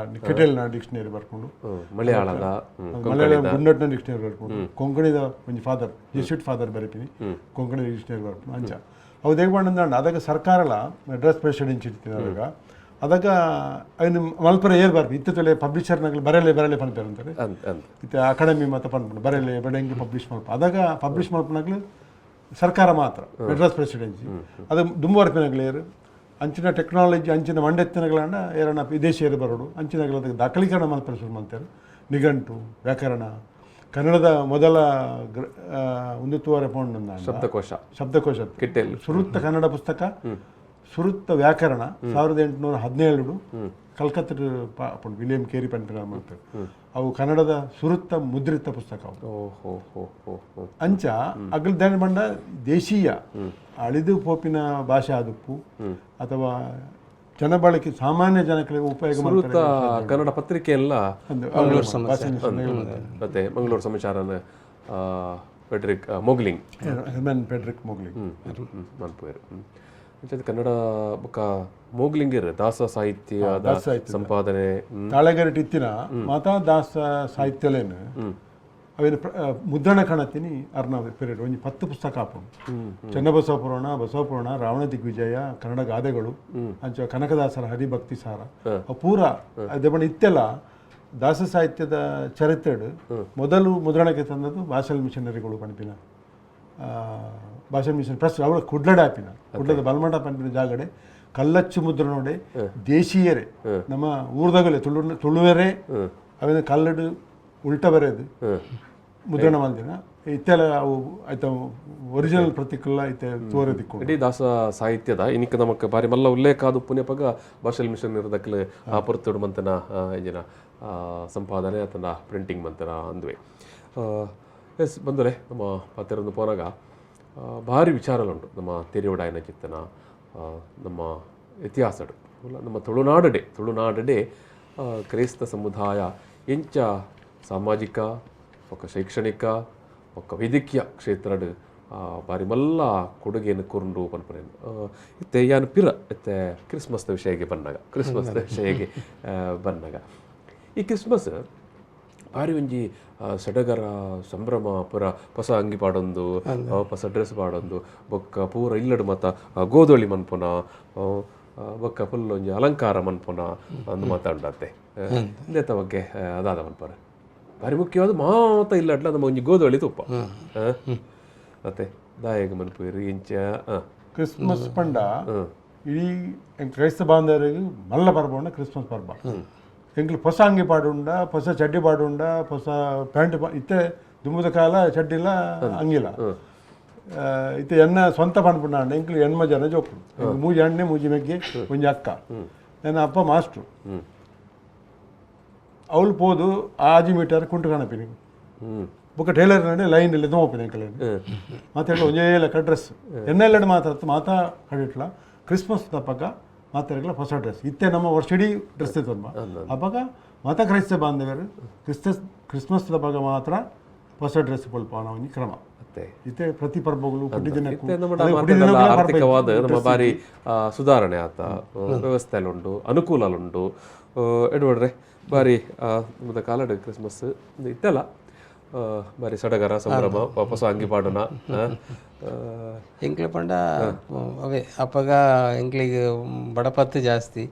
ಕೆಟೆಲ್ನ ಡಿಕ್ಷನರಿ ಬರ್ಕೊಂಡು, ಮಲಯಾಳದ ಮಲಯಾಳಂ ಗುಂಡಟ್ನ ಡಿಕ್ಷನರಿ ಬರ್ಕೊಂಡು, ಕೊಂಕಣಿದ ಒಂಜಿ father Jesuit father ಬರೆಪಿನಿ Konkani dictionary ಬರ್ಪುಂಡು. ಅಂಚ ಅವು ದೇಗ ಅದಾಗ ಸರ್ಕಾರಲ ಮೆಡ್ರಾಸ್ ಪ್ರೆಸಿಡೆನ್ಸಿ ಇರ್ತೀನಿ ಅದಾಗ ಅದಾಗ ಐನು ಮಲ್ಪರ ಏರ್ ಬರ್ಪು ಇತ್ತ ತೊಲೆ ಪಬ್ಲಿಷರ್ನಾಗಲಿ ಬರಲೆ ಬರಲೆ ಪನ್ಪೇರು ಅಂತಾರೆ. ಇತ್ತೆ ಅಕಾಡೆಮಿ ಮಾತ ಪನ್ಪುಂಡು ಬರಲೆ ಬಡ ಪಬ್ಲಿಷ್ ಮಲ್ಪ. ಅದಾಗ ಪಬ್ಲಿಷ್ ಮಲ್ಪನಾಗ್ಲು ಸರ್ಕಾರ ಮಾತ್ರ ಮೆಡ್ರಾಸ್ ಪ್ರೆಸಿಡೆನ್ಸಿ ಅದು ದುಂಬುವರ್ಪಿನಾಗಲೇರು ಅಂಚಿನ ಟೆಕ್ನಾಲಜಿ ಅಂಚಿನ ಮಂಡೆತ್ತಿನಗಳನ್ನ ಏರನ ವಿದೇಶಿಯರು ಬರೋಡು ಅಂಚಿನಗಳ ಅದಕ್ಕೆ ದಾಖಲೀಕರಣ ಮಲ್ಪರೆ ಶುರು ಮಾಡ್ತಾರೆ. ನಿಘಂಟು ವ್ಯಾಕರಣ ಕನ್ನಡದ ಮೊದಲ ಒಂದು ತುವರೆ ಪೌಂಡ್ ಶಬ್ದಕೋಶ ಶಬ್ದಕೋಶ ಸುರುತ್ತ ಕನ್ನಡ ಪುಸ್ತಕ ಸುರುತ್ತ ವ್ಯಾಕರಣ 1817 ಕಲ್ಕತ್ತಾ ವಿಲಿಯಂ ಕೇರಿ ಪನ್ಪಿನ ಮಾಡ್ತಾರೆ. ಅವು ಕನ್ನಡದ ಸುರುತ್ತ ಮುದ್ರಿತ ಪುಸ್ತಕ ಅವು. ಅಂಚ ಅಗಲ್ ದಾನ ಬಂಡ ದೇಶೀಯ ಅಳಿದು ಪೋಪಿನ ಭಾಷೆ ಆದುಪ್ಪು ಅಥವಾ ಜನಬಳಕೆ ಸಾಮಾನ್ಯ ಜನಕ್ಕೆ ಉಪಯೋಗ ಸುರುತ್ತ ಕನ್ನಡ ಪತ್ರಿಕೆ ಎಲ್ಲ ಮತ್ತೆ Mangaluru ಸಮಾಚಾರನ Frederick Mögling Hermann Frederick Mögling ಮನ್ಪುವೆರ್. ಕನ್ನಡ ಬೊಕ್ಕ ಮೋಗ್ಲಿಂಗಿರ್ ದಾಸ ಸಾಹಿತ್ಯ ಸಂಪಾದನೆ ತಾಳೆಗರಿಟ್ ಇತ್ತಿನ ಮಾತಾ ದಾಸ ಸಾಹಿತ್ಯಲೇನು ಅವೇನು ಮುದ್ರಣ ಕಾಣತ್ತೀನಿ ಅರ್ನ ಪೀರಿಯಡ್ ಒಂಜಿ 10 ಪುಸ್ತಕ ಆಪುಂಡು. ಚನ್ನಬಸವ ಪುರಾಣ, ಬಸವ ಪುರಾಣ, ರಾವಣ ದಿಗ್ವಿಜಯ, ಕನ್ನಡ ಗಾದೆಗಳು, ಅಂಚ ಕನಕದಾಸರ ಹರಿಭಕ್ತಿ ಸಾರ ಅವು ಪೂರ ಅದೇ ಬಣ್ಣ ಇತ್ತೆಲ್ಲ ದಾಸ ಸಾಹಿತ್ಯದ ಚರಿತ್ರೆಡು ಮೊದಲು ಮುದ್ರಣಕ್ಕೆ ತಂದದ್ದು ಬಾಸೆಲ್ ಮಿಷನರಿಗಳು ಪನ್ಪಿನ ಭಾಷೆ ಮಿಷನ್ ಪ್ರೆಸ್ ಅವಳು ಕುಡ್ಲಡೆ ಆಪಿನ ಕುಡ್ಲದ ಬಲ್ಮಠ ಪನ್ಪಿನ ಜಾಗಡೆ ಕಲ್ಲಚ್ಚು ಮುದ್ರಣೋಡೆ ದೇಶೀಯರೇ ನಮ್ಮ ಊರ್ದಗಲೆ ತುಳುವರೇ ಅವೇನು ಕಲ್ಲಡು ಉಲ್ಟ ಬರೆದು ಮುದ್ರಣ ಮಲ್ದಿನ ಇತ್ತೆಲ್ಲ ಅವು ಆಯ್ತ ಒರಿಜಿನಲ್ ಪ್ರತಿಕುಲ ಇತ್ತೆ ತೋರೆ ದಿಕ್ಕು. ಇಡೀ ದಾಸ ಸಾಹಿತ್ಯದ ಇನಿಕ್ ನಮಕ್ ಬಾರಿ ಮಲ್ಲ ಉಲ್ಲೇಖ ಅದು ಪುಣ್ಯಪಗ ಭಾಷೆಲ್ ಮಿಷನ್ ಇರೋದಕ್ಕೆ ಆ ಪೊರ್ತುಡು ಮಂತನ ಇಂಜಿನ ಸಂಪಾದನೆ ಅಥವಾ ಪ್ರಿಂಟಿಂಗ್ ಮಂತನ ಅಂದುವೆ. ಎಸ್ ಬಂದರೆ ನಮ್ಮ ಪಾತ್ರರನ್ನು ಪೋನಾಗ ಭಾರಿ ವಿಚಾರಗಳುಂಟು ನಮ್ಮ ತೆರಿಯೋಡಾಯನ ಚಿತ್ತನ ನಮ್ಮ ಇತಿಹಾಸಡು ನಮ್ಮ ತುಳುನಾಡಡೆ ಕ್ರೈಸ್ತ ಸಮುದಾಯ ಎಂಚ ಸಾಮಾಜಿಕ ಒಕ್ಕ ಶೈಕ್ಷಣಿಕ ಒಕ್ಕ ವೈದ್ಯಕೀಯ ಕ್ಷೇತ್ರಡ್ ಬಾರಿ ಮಲ್ಲ ಕೊಡುಗೆಯನ್ನು ಕೊರುಂಡು ಪನ್ಪುನೇನು. ಇತ್ತೆ ಯಾನ್ ಪಿರ ಇತ್ತೆ ಕ್ರಿಸ್ಮಸ್ದ ವಿಷಯಕ್ಕೆ ಬನ್ನಾಗ ಈ ಕ್ರಿಸ್ಮಸ್ ಬಾರಿ ಒಂಜಿ ಸಡಗರ ಸಂಭ್ರಮ ಪೂರ ಹೊಸ ಅಂಗಿ ಪಾಡೊಂದು ಹೊಸ ಡ್ರೆಸ್ ಪಾಡೊಂದು ಬೊಕ್ಕ ಪೂರ ಇಲ್ಲಡು ಮಾತ ಗೋದೋಳಿ ಮನ್ಪುನ ಬೊಕ್ಕ ಫುಲ್ ಒಂಜಿ ಅಲಂಕಾರ ಮನ್ಪುನ ಅಂದು ಮಾತಾಡತ್ತೆ ಇಂದೆತ್ತ ಬಗ್ಗೆ ಅದಾದ ಮನ್ಪರ ಭಾರಿ ಮುಖ್ಯವಾದ ಮಾತ ಇಲ್ಲಡ್ಲ ನಮ್ಮ ಒಂಜಿ ಗೋದೋಳಿ ತುಪ್ಪ ಮತ್ತೆ ದಾಯಗ ಮನ್ಪುರಿ ಇಂಚ ಕ್ರಿಸ್ಮಸ್ ಪಂಡ ಇಡೀ ಕ್ರೈಸ್ತ ಬಾಂಧವರಿಗೆ ಮಲ್ಲ ಪರ್ಬ ಉಂಡ ಕ್ರಿಸ್ಮಸ್ ಪರ್ಬ. ಎಂಕ್ಲು ಹೊಸ ಅಂಗಿ ಪಾಡುಂಡ, ಹೊಸ ಚಡ್ಡಿ ಪಾಡುಂಡ, ಹೊಸ ಪ್ಯಾಂಟ್ ಇತ್ತೆ ದುಂಬುದ ಕಾಲ ಚಡ್ಡಿಲ್ಲ ಅಂಗಿಲ್ಲ. ಇತ್ತೆ ಎನ್ನ ಸ್ವಂತ ಪನ್ಪುಂಡ ಎಂಕ್ಲು 8 ಜನ ಜೋಕುಲು, 3 ಅಣ್ಣೆ 3 ಮೆಗ್ಗೆ ಒಂಜಿ ಅಕ್ಕ. ನನ್ನ ಅಪ್ಪ ಮಾಸ್ಟ್ರು. ಅವಳು ಪೋದು 6 ಮೀಟರ್ ಕುಂಟು ಕಾಣಪಿನಿ ಬೊಕ್ಕ ಟೈಲರ್ ನಡೆ ಲೈನ್ ಇಲ್ಲಿ ತೋಪಿನ ಎಂಕಲೆ ಮಾತಾ ಒಂಜೇ ಲೆಕ್ಕ ಡ್ರೆಸ್ ಎನ್ನೆಲ್ಲಡೆ ಮಾತ್ರ ಮಾತಾ ಕಡಿಟ್ಲ. ಕ್ರಿಸ್ಮಸ್ ತಪ್ಪಕ ಮಾತಾಡಲ ಹೊಸ ಡ್ರೆಸ್ ಇತ್ತೆ ನಮ್ಮ ವರ್ಷಿಡೀ ಡ್ರೆಸ್ ತೋರ್ಮ. ಅಪ್ಪಗ ಮತ ಕ್ರೈಸ್ತ ಬಾಂಧವರು ಕ್ರಿಸ್ಮಸ್ ತಪ್ಪಗ ಮಾತ್ರ ಹೊಸ ಡ್ರೆಸ್ ಪೊಲ್ಪಾನ ಒಂಜಿ ಕ್ರಮ ಇತ್ತೆ ಪ್ರತಿ ಪರ್ಬಗಳು ಆರ್ಥಿಕವಾದ ನಮ್ಮ ಬಾರಿ ಸುಧಾರಣೆ ಆತ ವ್ಯವಸ್ಥೆ ಉಂಟು, ಅನುಕೂಲ ಉಂಟು. ಎಡ್ವರ್ಡ್ರೆ ಬಾರಿ ನಮ್ಮದ ಕಾಲಡ್ ಕ್ರಿಸ್ಮಸ್ ಇತ್ತಲ್ಲ ಬಾರಿ ಸಡಗರ ಸಂಭ್ರಮ ವಾಪಸ್ ಅಂಗಿ ಪಾಡೋಣ. ಎಂಕ್ಲೆ ಪಂಡ ಅವೇ ಅಪ್ಪಗ ಎಂಕ್ಲಿಗೆ ಬಡಪತ್ತು ಜಾಸ್ತಿ.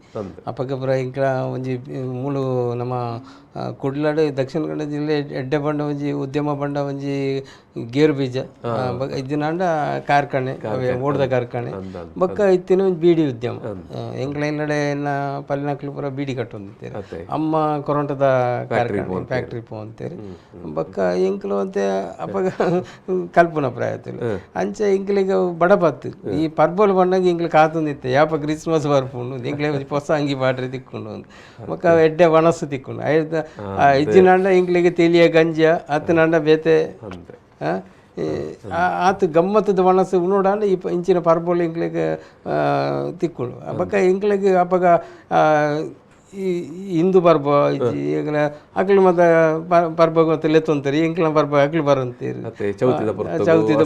ಅಪ್ಪಗ ಪುರ ಎಂಕ್ಲ ಒಂಜಿ ಮೂಲು ನಮ್ಮ ಕುಡ್ಲಾಡು ದಕ್ಷಿಣ ಕನ್ನಡ ಜಿಲ್ಲೆ ಎಡ್ಡೆ ಬಂಡ ಒಂಜಿ ಉದ್ಯಮ ಬಂಡ ಒಂಜಿ ಗೇರು ಬೀಜ ಇದ್ದಿನಾಂಡ ಕಾರ್ಖಾನೆ ಓಡ್ದ ಕಾರ್ಖಾನೆ ಬೊಕ್ಕ ಇತ್ತಿನ ಒಂಜಿ ಬೀಡಿ ಉದ್ಯಮ. ಎಂಕ್ಲ ಇಲ್ಲಡೆ ಎನ್ನ ಪಲ್ಲಿನಕ್ಲು ಪೂರ ಬೀಡಿ ಕಟ್ಟೊಂದಿತ್ತೇರು. ಅಮ್ಮ ಕೊರಂಟದ ಕಾರ್ಖಾನೆ ಫ್ಯಾಕ್ಟ್ರಿ ಪೋಂತೇರು. ಬೊಕ್ಕ ಎಂಕ್ಲು ಅಂತೆ ಅಪ್ಪಗ ಕಲ್ಪನ ಪ್ರಾಯത്തിൽ ಅಂಚೆ ಎಂಕ್ಲಿಗೆ ಬಡಪತ್ತು ಈ ಪರ್ಬಲ್ ಬಂಡಾಗ ಎಂಕ್ಲು ಕಾತೊಂದಿತ್ತೆ ಯಾಪ ಕ್ರಿಸ್ಮಸ್ ಬರ್ಪುಂಡು ಎಂಕ್ಲೆ ಹೊಸ ಅಂಗಿ ಪಾಡ್ರೆ ತಿಕ್ಕೊಂಡು ಬೊಕ್ಕ ಎಡ್ಡೆ ಒಣಸು ತಿಕ್ಕೊಂಡು ಐದ ಇಜ್ಜಿನಾಂಡ ಎಂಕ್ಲಿಗೆ ತೆಲಿಯ ಗಂಜ ಅತ್ತನಾಂಡ ಬೇತೆ ಆತು ಗಮ್ಮತ್ತದ ಒಣಸು ಉಣ್ಣೋಡಾಂಡ ಈ ಇಂಚಿನ ಪರ್ಬೋಲ್ ಎಂಕ್ಲಿಗೆ ತಿಕ್ಕೊಂಡು. ಬೊಕ್ಕ ಎಂಕ್ಲಿಗೆ ಅಪ್ಪಗ ಈ ಹಿಂದೂ ಪರ್ಬ ಇಜ್ಜಿ ಅಕ್ಲು ಮತ್ತೆ ಪರ್ಬ ಮತ್ತೆ ಲೆತ್ತೊಂತಾರೆ ಎಂಕ್ಲ ಪರ್ಬ ಅಕ್ಲು ಬರಂತೀರಿ. ಚೌತಿದ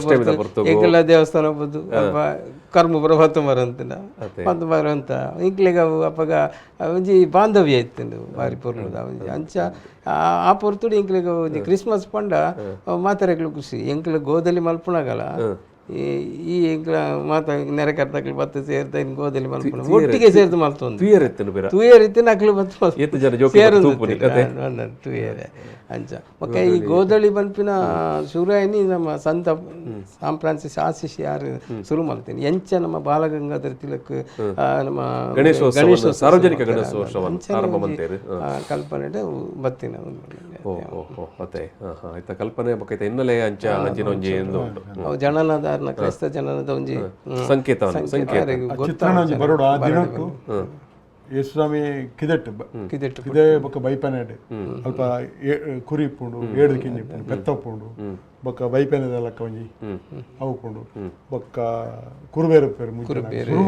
ಎಂಕ್ಲ ದೇವಸ್ಥಾನ ಬದ್ದು ಅಲ್ಪ ಕರ್ಮ ಬರ ಹೊತ್ತು ಬರಂತಿಲ್ಲ ಬಂದು ಬರಂತ ಎಂಕ್ಲಿಗೆ ಅವು ಅಪ್ಪಗ ಒಂಜಿ ಬಾಂಧವ್ಯ ಇತ್ತು ಬಾರಿ ಪೊರ್ಲುದ ಒಂಜಿ ಅಂಚ ಆ ಪೊರ್ತುಡು ಎಂಕ್ಲಿಗೆ ಒಂಜಿ ಕ್ರಿಸ್ಮಸ್ ಪಂಡ ಮಾತಾಡಕ್ಲು ಖುಷಿ. ಎಂಕ್ಲ ಗೋದಲ್ಲಿ ಮಲ್ಪುಣಗಲ ಈ ಎಂಕ್ಲ ಮಾತ ನೆರೆಕರ್ತಕ್ಲು ಬತ್ತು ಸೇರ್ತ ಗೋದಲ್ಲಿ ಮಲ್ಪುಣ ಒಟ್ಟಿಗೆ ಸೇರ್ದು ಮಲ್ತೊಂದು ತೂಯರ್ ಇತ್ತಿನ ಅಕ್ಲು ಬತ್ತು ಸೇರೊಂದು ತೂಯರೆ ಅಂಚ. ಬೊಕ್ಕ ಈ ಗೋದಳಿ ಪನ್ಪಿನ ಶುರುವಾಯಿನಿ ನಮ್ಮ ಸಂತ ಸಾನ್ ಫ್ರಾನ್ಸಿಸ್ ಆಶಿಷ್ ಯಾರು ಶುರು ಮಲ್ತೀನಿ ಎಂಚ ನಮ್ಮ ಬಾಲಗಂಗಾಧರ ತಿಲಕ್ ನಮ್ಮ ಗಣೇಶೋತ್ಸವ ಸಾರ್ವಜನಿಕ ಗಣೇಶೋತ್ಸವ ಕಲ್ಪನೆ ಬತ್ತಿನ ಕಲ್ಪನೆ ಬೊಕ್ಕ ಹಿನ್ನೆಲೆ ಅಂಚ ಅಂಚಿನ ಒಂಜಿ ಜನನದ ಕ್ರೈಸ್ತ ಜನನದ ಒಂಜಿ ಸಂಕೇತ ಚಿತ್ರಣ ಬರೋಡು ಆ ದಿನಟ್ಟು ಯೇಸುಸ್ವಾಮಿ ಕಿದೆಟ್ಟು ಕಿದೆಟ್ಟು ಕಿದೆ ಬೊಕ್ಕ ಬೈಪನೆಡ್ ಅಲ್ಪ ಕುರಿ ಇಪ್ಪುಂಡು, ಏಡು ಕಿಂಜಿ ಇಪ್ಪುಂಡು, ಪೆತ್ತ ಉಪ್ಪುಂಡು, ಬೊಕ್ಕ ಬೈಪೆನೆದ ಲೆಕ್ಕ ಒಂಜಿ ಅವು ಉಪ್ಪುಂಡು, ಬೊಕ್ಕ ಕುರುಬೇರು ಉಪ್ಪೇರು.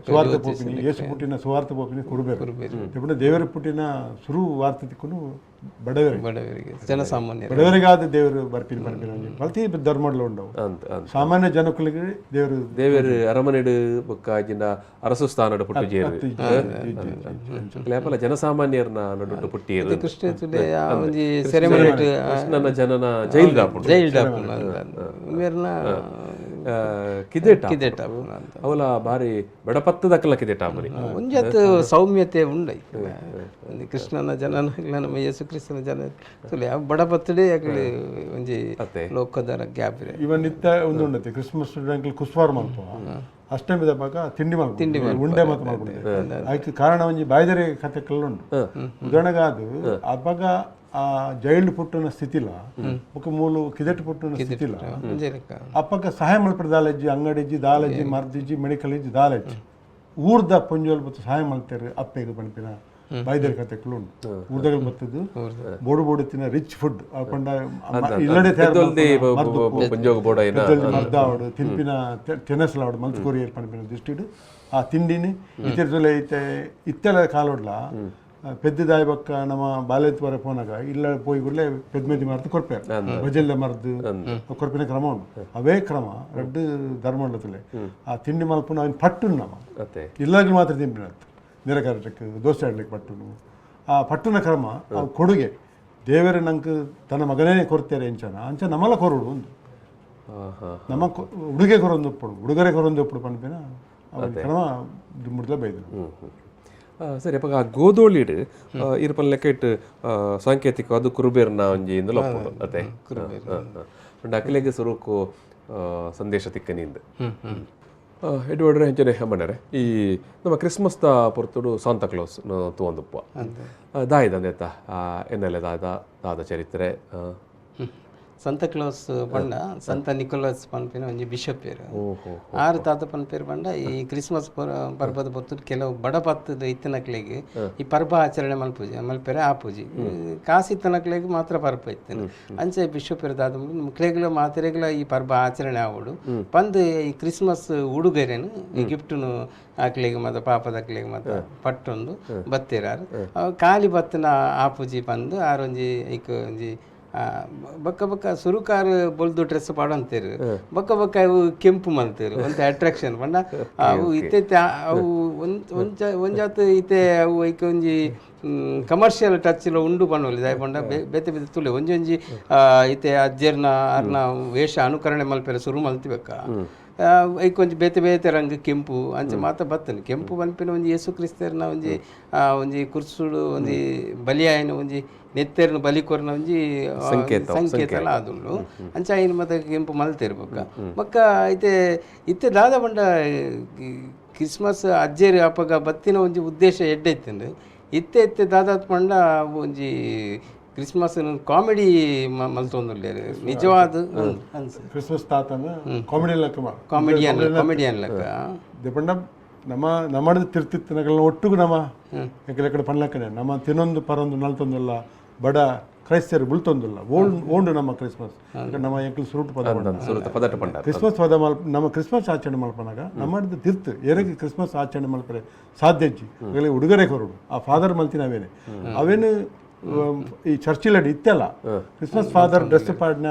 ಸುವಾರ್ಥ ಪೋಪಿನಿ ಯೇಸು ಪುಟ್ಟಿನ ಸುವಾರ್ಥ ಪೋಪಿನಿ ಕುರುಬೇರು ಪಂಡ ದೇವರ ಪುಟ್ಟಿನ ಸುರು ವಾರ್ತೆ ತಿಕ್ಕುನು ಬಡವರಿಗೆ ಬಡವರಿಗೆ ಜನಸಾಮಾನ್ಯ ಬಡವರಿಗಾದ ದೇವರು ಬರ್ಪಿನ ಪನ್ಪಿನ ಒಂಜಿ ಪ್ರತಿ ಧರ್ಮಡ್ಲ ಉಂಡವು. ಸಾಮಾನ್ಯ ಜನಕ್ಕುಲಿಗೆ ದೇವರು ದೇವರು ಅರಮನೆಡು ಬೊಕ್ಕ ಅಜಿನ ಅರಸು ಸ್ಥಾನಡು ಪುಟ್ಟು ಲೇಪಲ ಜನಸಾಮಾನ್ಯರ್ನ ನಡುಟು ಪುಟ್ಟಿಯರು. ಕೃಷ್ಣ ಒಂಜಿ ಸೆರೆಮನಿ ಕೃಷ್ಣನ ಜನನ ಜೈಲ್ ಜೈಲ್ ಕಿದೆಟ ಕಿದೆಟ ಅವಲ ಬಾರಿ ಬಡಪತ್ತದಕ್ಕಲ ಕಿದೆಟ ಬರಿ ಒಂಜತ್ತು ಸೌಮ್ಯತೆ ಉಂಡೈ ಒಂದು ಕೃಷ್ಣನ ಜನನ ನಮ್ಮ ಯೇಸು ಕ್ರಿಸ್ತನ ಜನ ತುಲೆ ಬಡಪತ್ತಡೆ ಅಕಲೆ ಒಂಜಿ ಲೋಕದರ ಗ್ಯಾಪ್ ಇದೆ. ಇವನ್ ನಿತ್ಯ ಒಂದು ಉಂಡತೆ ಕ್ರಿಸ್ಮಸ್ ಅಂಕಲ್ ಕುಸ್ವಾರ್ ಮಲ್ಪ ಅಷ್ಟಮಿದ ಪಾಕ ತಿಂಡಿ ಮಲ್ಪ ತಿಂಡಿ ಉಂಡೆ ಮಾತ್ರ ಮಾಡ್ಕೊಂಡು ಅದಕ್ಕೆ ಕಾರಣ ಒಂಜಿ ಬಾಯ್ದರೆ ಕತೆ ಉಂಡು. ಉದಾಹರಣೆಗಾದು ಅವಾಗ ಆ ಜೈಲು ಪುಟ್ಟನ ಸ್ಥಿತಿಲ ಬೊಕ ಮೂಲು ಕಿದೆಟ್ ಪುಟ್ಟನ ಸ್ಥಿತಿಲ ಅಪ್ಪಗ ಸಹಾಯ ಮಲ್ಪಡ ದಾಲಜ್ಜಿ ಅಂಗಡಿಜ್ಜಿ ದಾಲಜ್ಜಿ ಮರ್ದಿಜ್ಜಿ ಮೆಡಿಕಲ್ ಇಜ್ಜಿ ದಾಲಜ್ಜಿ ಊರ್ದ ಪೊಂಜೋಲ್ ಬತ್ತು ಸಹಾಯ ಮಲ್ತೇರು ಅಪ್ಪೆಗ್ ಪನ್ಪಿನ ಬಾಯ್ದರ್ ಕತೆಕುಲು ಉಂಡು. ಊರ್ದಗಳು ಬತ್ತದು ಬೋಡು ಬೋಡು ತಿನ್ನ ರಿಚ್ ಫುಡ್ ಪಂಡ ಇಲ್ಲಡೆ ಮರ್ದಾವಡು ತಿನ್ಪಿನ ತಿನಸಲಾವಡು ಮಲ್ತ್ ಕೊರಿಯರ್ ಪನ್ಪಿನ ದೃಷ್ಟಿಡ್ ಆ ತಿಂಡಿನಿ ಇತಿರ್ದುಲೆ ಇತ್ತೆ ಇತ್ತೆಲ ಕಾಲೋಡ್ಲ ಪೆದ್ದಿದಾಯ ಬೊಕ್ಕ ನಮ್ಮ ಬಾಲ್ಯದ ಪೋನಾಗ ಇಲ್ಲ ಪೋಯಿ ಕೂಡಲೇ ಪೆದ್ಮೆದಿ ಮರ್ದು ಕೊರ್ಪೇರು ಬಜೆಲ್ಲ ಮರ್ದು ಕೊರ್ಪಿನ ಕ್ರಮ ಉಂಟು. ಅವೇ ಕ್ರಮ ರಡ್ಡು ಧರ್ಮಂಡತಲೆ ಆ ತಿಂಡಿ ಮಲ್ಪುನ ಅವನ್ ಪಟ್ಟು ನಮ್ಮ ಇಲ್ಲಾಗಲೂ ಮಾತ್ರ ತಿಂಪಿನ ನಿರಕಾರಕ್ಕೆ ದೋಸೆ ಆಡ್ಲಿಕ್ಕೆ ಪಟ್ಟುನು ಆ ಪಟ್ಟುನ ಕ್ರಮ ಅವು ಕೊಡುಗೆ ದೇವರ ನಂಗೆ ತನ್ನ ಮಗನೇ ಕೊರ್ತಾರೆ ಎಂಚನ ಅಂಚ ನಮ್ಮಲ ಕೊರಡು ಒಂದು ನಮ್ಮ ಉಡುಗೆ ಕೊರೊಂದು ಉಪ್ಪುಡು ಉಡುಗೊರೆ ಕೊರೊಂದು ಉಪ್ಪುಡು ಪನ್ಪಿನ ಅವನ ಕ್ರಮ ದುಂಬುಡ್ಲ ಬೈದು. ಸರಿ ಅಪ್ಪಗ ಆ ಗೋದೋಳಿಡ್ ಇರ್ಪನ್ ಲೆಕ್ಕ ಇಟ್ಟು ಸಾಂಕೇತಿಕ ಅದು ಕುರುಬೇರ್ನ ಒಂಜಿ ಇಂದಲ ಒಪ್ಪುಂಡು ಅತೆ ಪಂಡ ಅಖಿಲೆಗ್ ಸುರುಕು ಸಂದೇಶ ತಿಕ್ಕನಿಂದ ಎಡ್ವರ್ಡ್ರೆ ಅಂಚನೆ ಅಮ್ಮಣ್ಣರೆ ಈ ನಮ್ಮ ಕ್ರಿಸ್ಮಸ್ ದ ಪೊರ್ತುಡು ಸಾಂತಾ ಕ್ಲೋಸ್ ತೂವೊಂದುಪ್ಪ ದಾಯಿದ ಅಂದೆತ್ತ ಎನ್ನೆಲೆ ದಾದ ದಾದ ಚರಿತ್ರೆ. ಸಂತ ಕ್ಲೋಸ್ ಪಂಡ ಸಂತ ನಿಕೋಲಸ್ ಪನ್ಪಿನ ಒಂಜಿ ಬಿಷಪ್ ಪೇರು. ಓಹೋ. ಆರು ತಾತ ಪನ್ಪೇರು ಪಂಡ ಈ ಕ್ರಿಸ್ಮಸ್ ಪರ್ಬದ ಪೊತ್ತು ಕೆಲವು ಬಡ ಪತ್ತದ ಇತ್ತಿನಕ್ಲೆಗ್ ಈ ಪರ್ಬ ಆಚರಣೆ ಮಲ್ಪುಜಿ ಮಲ್ಪೆರೆ ಆಪುಜಿ, ಕಾಸು ಇತ್ತಿನಕ್ಲೆಗ್ ಮಾತ್ರ ಪರ್ಬ ಇತ್ತಿನ. ಅಂಚೆ ಬಿಷಪ್ ದಾದ ಮುಕ್ಲೆಗ್ಲ ಮಾತೆರೆಗ್ಲ ಈ ಪರ್ಬ ಆಚರಣೆ ಆವಡು ಪಂದ್ ಈ ಕ್ರಿಸ್ಮಸ್ ಉಡುಗೊರೆನು ಈ ಗಿಫ್ಟ್ನು ಅಕ್ಲೆಗ್ ಮಾತ ಪಾಪದಕ್ಲೆಗ್ ಮಾತ ಪಟ್ಟೊಂದು ಬತ್ತೆರಾರು. ಖಾಲಿ ಬತ್ತಿನ ಆಪುಜಿ ಪಂದ್ ಆರೊಂಜಿ ಐಕ್ ಒಂಜಿ ಬೊಕ್ಕ ಬೊಕ್ಕ ಸುರುಕಾರು ಬೊಲ್ದು ಡ್ರೆಸ್ ಪಾಡಂತೇರು, ಬೊಕ್ಕ ಬೊಕ್ಕ ಅವು ಕೆಂಪು ಮಲ್ತೇರು ಒಂತೆ ಅಟ್ರಾಕ್ಷನ್ ಪಂಡ ಅವು ಇತ್ತೆ ಅವು ಒಂಜ ಒಂಜಾತ್ ಇತ್ತೆ ಅವು ಐಕ್ ಒಂಜಿ ಕಮರ್ಷಿಯಲ್ ಟಚ್ ಲ ಉಂಡು ಪನೊಲಿ. ದಾಯೆ ಪಂಡ ಬೇತೆ ಬೇತೆ ತುಲೆ ಒಂಜೊಂಜಿ ಇತ್ತೆ ಅಜ್ಜೆರ್ನ ಅರ್ನ ವೇಷ ಅನುಕರಣೆ ಮಲ್ಪೆರೆ ಸುರು ಮಲ್ತಿಬೇಕ. ಐಕ್ ಒಂಜಿ ಬೇತೆ ಬೇತೆ ರಂಗ್ ಕೆಂಪು ಅಂಚ ಮಾತ ಬತ್ತನೆ. ಕೆಂಪು ಪನ್ಪಿನ ಒಂಜಿ ಯೇಸು ಕ್ರಿಸ್ತರ್ನ ಒಂಜಿ ಒಂಜಿ ಕುರ್ಸುಡು ಒಂಜಿ ಬಲಿಯಾಯನ ಒಂಜಿ ನೆತ್ತೆರ್ನ ಬಲಿ ಕೊರ್ನ ಒಂಜಿ ಸಂಕೇತ ಆದುಂಡು. ಅಂಚ ಐನ್ ಮಾತ ಕೆಂಪು ಮಲ್ತೇರು. ಬೊಕ್ಕ ಬೊಕ್ಕ ಇತ್ತೆ ಇತ್ತೆ ದಾದ ಪಂಡ ಕ್ರಿಸ್ಮಸ್ ಅಜ್ಜೆರ್ ಅಪಗ ಬತ್ತಿನ ಒಂಜಿ ಉದ್ದೇಶ ಎಡ್ಡೆ ಇತ್ತುಂಡು. ಇತ್ತೆ ಇತ್ತೆ ದಾದಾತ್ ಪಂಡ ಒಂಜಿ ಕ್ರಿಸ್ಮಸ್ ಕಾಮಿಡಿ ಮಲ್ತೊಂದುಲ್ಲೆರ್ ನಿಜವಾದ ಕ್ರಿಸ್ಮಸ್ ತಾತನ ಕಾಮಿಡಿ ಲೆಕ್ಕ ಕಾಮಿಡಿಯನ್ ಕಾಮಿಡಿಯನ್ ಲೆಕ್ಕ ದೆಪಂಡ ನಮ್ಮ ನಮ್ಮದ ತಿರ್ತಿತ್ತನಗಲ್ನ ಒಟ್ಟುಗು ನಮ್ಮ ಎಂಕಲೆ ಕಡೆ ಪನ್ಲಕ್ಕನೆ ನಮ್ಮ ತಿನ್ನೊಂದು ಪರೊಂದು ನಲ್ತೊಂದುಲ್ಲ ಬಡ ಕ್ರೈಸ್ತರು ಬುಲ್ತೊಂದುಲ್ಲ ಓಂಡು ನಮ್ಮ ಕ್ರಿಸ್ಮಸ್ ನಮ್ಮ ಎಂಕಲ್ ಸುರುಟು ಪದ ಸುರುತ ಪದಟ ಪಂಡ ಕ್ರಿಸ್ಮಸ್ ಪದ ಮಲ್ಪ ನಮ್ಮ ಕ್ರಿಸ್ಮಸ್ ಆಚರಣೆ ಮಲ್ಪನಾಗ ನಮ್ಮದು ತಿರ್ತು ಏರಗೆ ಕ್ರಿಸ್ಮಸ್ ಆಚರಣೆ ಮಲ್ಪರೆ ಸಾಧ್ಯ ಇಜ್ಜಿ ಉಡುಗೊರೆ ಕೊರಡು ಆ ಫಾದರ್ ಮಲ್ತಿನ ಅವೇನೆ ಅವೇನು ಈ ಚರ್ಚಿಲಡಿ ಇತ್ತೆಲ್ಲ Christmas father dress ಪಾಡಿನ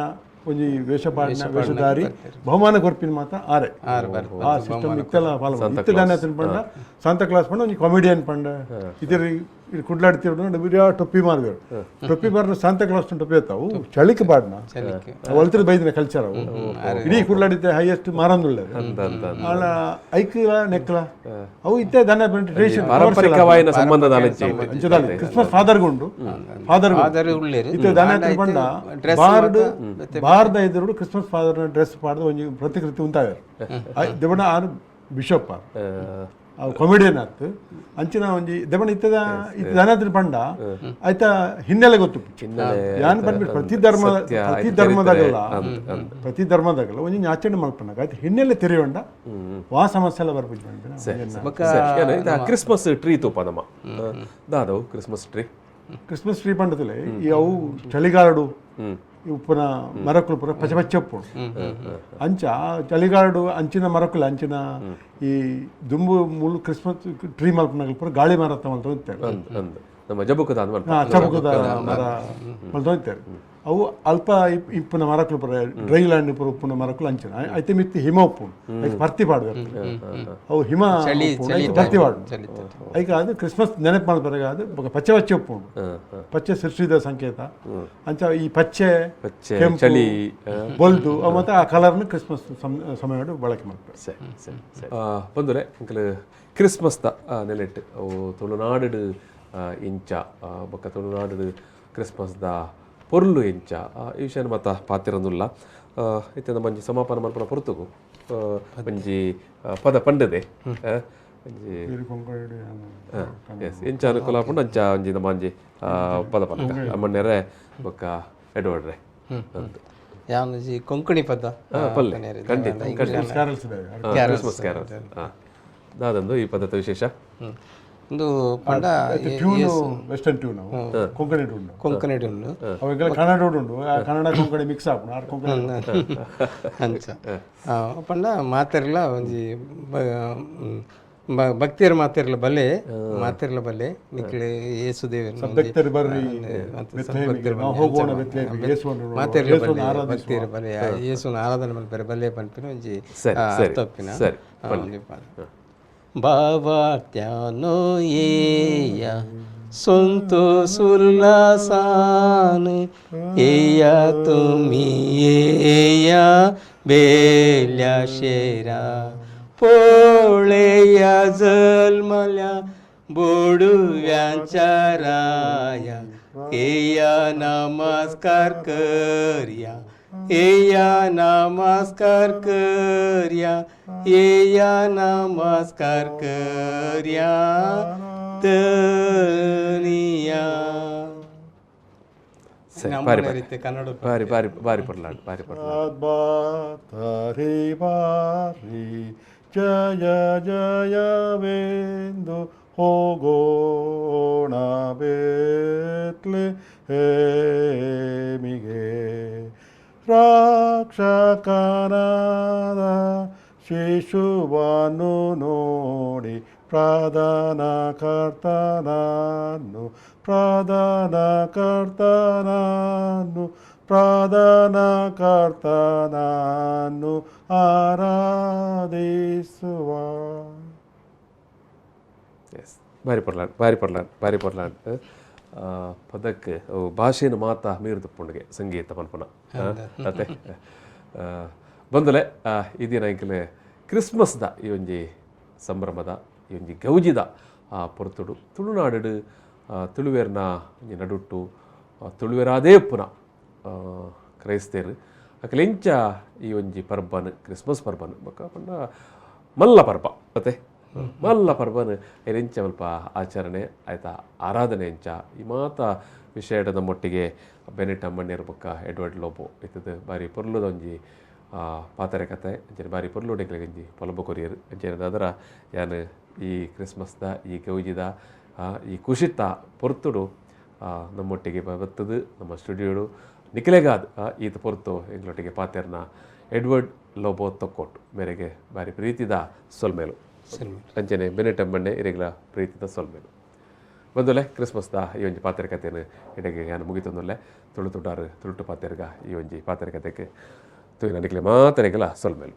ಒಂಜಿ ವೇಷ ಪಾಡಿನ ವೇಷಧಾರಿ ಬಹುಮಾನ ಕೊರ್ಪಿನ ಮಾತ್ರ ಆರೆ ಆ ಸಿಸ್ಟಮ್ ಇತ್ತೆಲ್ಲ ಫಾಲೋ ಇತ್ತೆ ದಾನೆ ಪಂಡ ಸಾಂತ ಕ್ಲಾಸ್ ಪಂಡ ಒಂಜಿ ಕಾಮಿಡಿಯನ್ ಪಂಡ ಇತರ ಕುಡ್ಲಾಡ್ತಿರೋ ಬಿರಿಯಾ ಟೊಪ್ಪಿ ಮಾರ್ಬೇರು ಟೊಪ್ಪಿ ಮಾರ್ನ ಸಾಂತ ಕ್ಲಾಸ್ ಟೊಪ್ಪಿ ಅವು ಚಳಿಕ್ ಬಾಡ್ನ ಒಲ್ತಿರ ಬೈದಿನ ಕಲ್ಚರ್ ಅವು ಇಡೀ ಕುಡ್ಲಾಡಿದ್ದೆ ಹೈಯೆಸ್ಟ್ ಮಾರಂದುಳ್ಳ ಆಳ ಐಕ್ಲ ನೆಕ್ಲ ಅವು ಇತ್ತೆ ದಾನೆ ಟ್ರೆಡಿಷನ್ ಪಾರಂಪರಿಕವಾಯಿನ ಸಂಬಂಧ ಕ್ರಿಸ್ಮಸ್ ಫಾದರ್ ಗುಂಡು ಫಾದರ್ ಉಳ್ಳೇರು ಇತ್ತೆ ದಾನೆ ಪಂಡ ಬಾರ್ಡ್ ಬಾರ್ದ ಎದುರು ಕ್ರಿಸ್ಮಸ್ ಫಾದರ್ನ ಡ್ರೆಸ್ ಪಾಡ್ದು ಒಂಜಿ ಪ್ರತಿಕೃತಿ ಉಂತಾವೆ ದೆಬಣ ಆರು ಬಿಷಪ್ ಅವು ಕಾಮಿಡಿಯನ್ ಆತು ಅಂಚಿನ ಒಂಜಿ ದೆಬಣ ಇತ್ತದ ಇತ್ತ ದಾನಾತ್ರ ಪಂಡ ಆಯ್ತಾ ಹಿನ್ನೆಲೆ ಗೊತ್ತು ಯಾನ್ ಪನ್ಬಿಟ್ಟು ಪ್ರತಿ ಧರ್ಮ ಪ್ರತಿ ಧರ್ಮದಾಗಲ್ಲ ಪ್ರತಿ ಧರ್ಮದಾಗಲ್ಲ ಒಂಜಿ ಆಚರಣೆ ಮಲ್ಪನಾಗ ಆಯ್ತು ಹಿನ್ನೆಲೆ ತೆರೆಯೊಂಡ ವಾ ಸಮಸ್ಯೆ ಎಲ್ಲ ಬರ್ಪುಜಿ. ಕ್ರಿಸ್ಮಸ್ ಟ್ರೀ ತೂಪ ನಮ್ಮ ದಾದವು Christmas tree Christmas tree ಪಂಡದಲ್ಲೇ ಈ ಅವು ಚಳಿಗಾಲಡು ಉಪ್ಪುನ ಮರಕುಲು ಪೂರ ಪಚ್ಚ ಪಚ್ಚ ಉಪ್ಪು ಅಂಚ ಚಳಿಗಾಡು ಅಂಚಿನ ಮರಕುಲು ಅಂಚಿನ ಈ ದುಂಬು ಮುಳ್ಳು ಕ್ರಿಸ್ಮಸ್ ಟ್ರೀ ಮಲ್ಪನಾಗಲು ಪೂರ ಗಾಳಿ ಮರ ಮಲ್ತೊಂತಾರೆ. ನಮ್ಮ ಜಬುಕದ ಚಬುಕದ ಮರ ಮಲ್ತೊಂತಾರೆ. ಅವು ಅಲ್ಪ ಇಪ್ಪುನ ಮರಕುಲು ಪೂರ ಡ್ರೈ ಲ್ಯಾಂಡ್ ಪೂರ ಉಪ್ಪುನ ಮರಕುಲು ಅಂಚಿನ ಐತೆ ಮಿತ್ತಿ ಹಿಮ ಉಪ್ಪು ಐತೆ ಪರ್ತಿ ಪಾಡ್ಬೇಕು ಅವು ಹಿಮ ಪರ್ತಿ ಪಾಡು ಐಕ ಅದು ಕ್ರಿಸ್ಮಸ್ ನೆನಪು ಮಾಡ್ಬಾರ ಅದು ಪಚ್ಚೆ ಪಚ್ಚೆ ಉಪ್ಪು ಪಚ್ಚೆ ಸೃಷ್ಟಿದ ಸಂಕೇತ ಅಂಚ ಈ ಪಚ್ಚೆ ಕೆಂಪು ಚಳಿ ಬೊಲ್ದು ಮತ್ತು ಆ ಕಲರ್ನ ಕ್ರಿಸ್ಮಸ್ ಸಮಯ ಬಳಕೆ ಮಾಡ್ತಾರೆ. ಸರಿ ಸರಿ ಸರಿ ಬಂದರೆ ಅಂಕಲ್ ಕ್ರಿಸ್ಮಸ್ ದ ನೆಲೆಟ್ ಅವು ತುಳುನಾಡು ಇಂಚ ಬೊಕ್ಕ ತುಳುನಾಡು ಕ್ರಿಸ್ಮಸ್ the ಪೊರ್ಲು ಇಂಚ ಈ ವಿಷಯನ ಮಾತ ಪಾತಿರಂದುಲ್ಲ. ಇತ್ತೆ ನಮ್ಮ ಒಂಜಿ ಸಮಾಪನ ಮಲ್ಪನ ಪೊರ್ತುಗು ಒಂಜಿ ಪದ ಪಂಡದೆ ಒಂಜಿ ಎಸ್ ಇಂಚ ಅನುಕೂಲ ಆಪುಂಡು ಅಂಚ ಒಂಜಿ ನಮ್ಮ ಒಂಜಿ ಪದ ಪನ್ಕ ಅಮ್ಮಣ್ಣೆರೆ ಬೊಕ್ಕ ಎಡ್ವರ್ಡ್ರೆ ಅಂತ ಯಾವೊಂಜಿ ಕೊಂಕಣಿ ಪದ ಪಲ್ಲೆ ಖಂಡಿತ ಕ್ರಿಸ್ಮಸ್ ಕ್ಯಾರಲ್ಸ್ ದಾದಂದು ಈ ಪದ್ಧತಿ ವಿಶೇಷ ಒಂದು ಪಂಡ tune western tune Konkani tune Konkani tune ಅವೆಲ್ಲ ಕನ್ನಡ ಉಂಡು ಕನ್ನಡ ಕೊಂಕಣಿ ಮಿಕ್ಸ್ ಆಪುಂಡು ಆರ್ ಕೊಂಕಣಿ ಅಂಚ ಪಂಡ ಮಾತೆರ್ಲ ಒಂಜಿ ಭಕ್ತಿಯರ್ ಮಾತೆರ್ಲ ಬಲೆ ಮಾತೆರ್ಲ ಬಲೆ ನಿಕ್ಲೆ ಯೇಸು ದೇವರು ಸದ್ಭಕ್ತರು ಬರ್ರಿ ಹೋಗೋಣ ಮಾತೆರ್ಲ ಬಲೆ ಭಕ್ತಿಯರ್ ಬಲೆ ಯೇಸುನ ಆರಾಧನೆ ಮಲ್ಪೆರೆ ಬಲೆ ಪನ್ಪಿನ ಒಂಜಿ ತಪ್ಪಿನ ಭಾವಾರ್ಥ್ಯಾನೋ ಏಯ ಸೊಂತು ಸುಲ್ಲಾಸಾನ ಏಯ ತುಮಿ ಏಯ ಬೇल्या शेरा पोळेया जल्मल्या बोडव्यांच्या राया एया नमस्कार करया एया नमस्कार करया एया नमस्कार करया तनिया. ರೀತಿ ಕನ್ನಡ ಬಾರಿ ಬಾರಿ ಬಾರಿ ಪೊರ್ಲಾಂಡ್, ಬಾರಿ ಪೊರ್ಲಾಂಡ್. ಬಾರಿ ಬಾರಿ ಜಯ ಜಯವೆಂದು ಹೋಗೋಣ ಬೇತ್ಲೆ ಹೇಮಿಗೆ ರಕ್ಷಕನಾದ ಶಿಶುವನ್ನು ನೋಡಿ ಪ್ರಧಾನ ಕರ್ತನನ್ನು ಪ್ರಧಾನ ಕರ್ತನನ್ನು ಪ್ರಧಾನ ಕರ್ತನನ್ನು ಆರಾಧಿಸುವ. ಎಸ್, ಬಾರಿ ಪೊರ್ಲಾಂಡ್, ಬಾರಿ ಪೊರ್ಲಾಂಡ್, ಬಾರಿ ಪೊರ್ಲಾಂಡ್. ಪದಕ್ಕೆ ಅವು ಭಾಷೆನ ಮಾತಾ ಮೀರ್ದು ಪುಂಡಿಗೆ ಸಂಗೀತ ಪನ್ಪುನ ಅತೆ. ಬಂದಲೆ ಈ ದಿನ ಎಂಕಲೆ ಕ್ರಿಸ್ಮಸ್ದ ಈ ಒಂಜಿ ಸಂಭ್ರಮದ ಈ ಒಂಜಿ ಗೌಜಿದ ಆ ಪೊರ್ತುಡು ತುಳುನಾಡು ತುಳುವೇರ್ನ ಒಂಜಿ ನಡುಟ್ಟು ತುಳುವೆರಾದೇ ಪುನ ಕ್ರೈಸ್ತೇರು ಅಕಲೆಂಚ ಈ ಒಂಜಿ ಪರ್ಬನ್ ಕ್ರಿಸ್ಮಸ್ ಪರ್ಬನ್ ಬೊಕ್ಕ ಪಂಡ ಮಲ್ಲ ಪರ್ಬ ಅತೆ, ಮಲ್ಲ ಪರ್ಬನ್ ಎಂಚ ಅಲ್ಪ ಆಚರಣೆ ಆಯ್ತಾ ಆರಾಧನೆ ಎಂಚ ಈ ಮಾತ ವಿಷಯದ ನಮ್ಮೊಟ್ಟಿಗೆ ಬೆನೆಟ್ ಅಮ್ಮಣ್ಯರ ಬೊಕ್ಕ ಎಡ್ವರ್ಡ್ ಲೋಬೋ ಇತ್ತದ ಬಾರಿ ಪೊರ್ಲುದ ಒಂಜಿ ಪಾತೆರೆ ಕತೆ ಅಂಚನೆ ಬಾರಿ ಪೊರ್ಲು ಎಂಕ್ಲೆಗ್ ಪೊಲಬು ಕೊರಿಯರ್. ಅಂಚನೆ ಅದರ ಯಾನ್ ಈ ಕ್ರಿಸ್ಮಸ್ದ ಈ ಗೌಜಿದ ಈ ಖುಷಿತ ಪೊರ್ತುಡು ನಮ್ಮೊಟ್ಟಿಗೆ ಬತ್ತದು ನಮ್ಮ ಸ್ಟುಡಿಯೋಡು ನಿಖಿಲೆಗಾದ್ ಈತ ಪೊರ್ತು ಎಂಕ್ಲೊಟ್ಟಿಗೆ ಪಾತೆರ್ನ ಎಡ್ವರ್ಡ್ ಲೋಬೋ ತೊಕ್ಕೋಟು ಮೇರೆಗೆ ಬಾರಿ ಪ್ರೀತಿದ ಸೊಲ್ಮೇಲು. ಅಂಚನೆ ಬೆನೆಟ್ ಅಮ್ಮಣ್ಣೆ ಇರೆಗ್ಲ ಪ್ರೀತಿದ ಸೊಲ್ಮೇಲು. ಬಂದುಲೆ ಕ್ರಿಸ್ಮಸ್ದ ಈ ಒಂಜಿ ಪಾತೆರ ಕತೆಯನ್ನು ಇಡೆಗೆ ಯಾನ್ ಮುಗಿತೊಂದುಲ್ಲೆ. ತುಳು ತುಡಾರು ತುಳುಟು ಪಾತೆರ್ಗ ಈ ಒಂಜಿ ಪಾತೆರ ಕತೆಗೆ ತೂಯಿನ ನಿಕ್ಲೆ ಮಾತೆರೆಗ್ಲ ಸೊಲ್ಮೇಲು.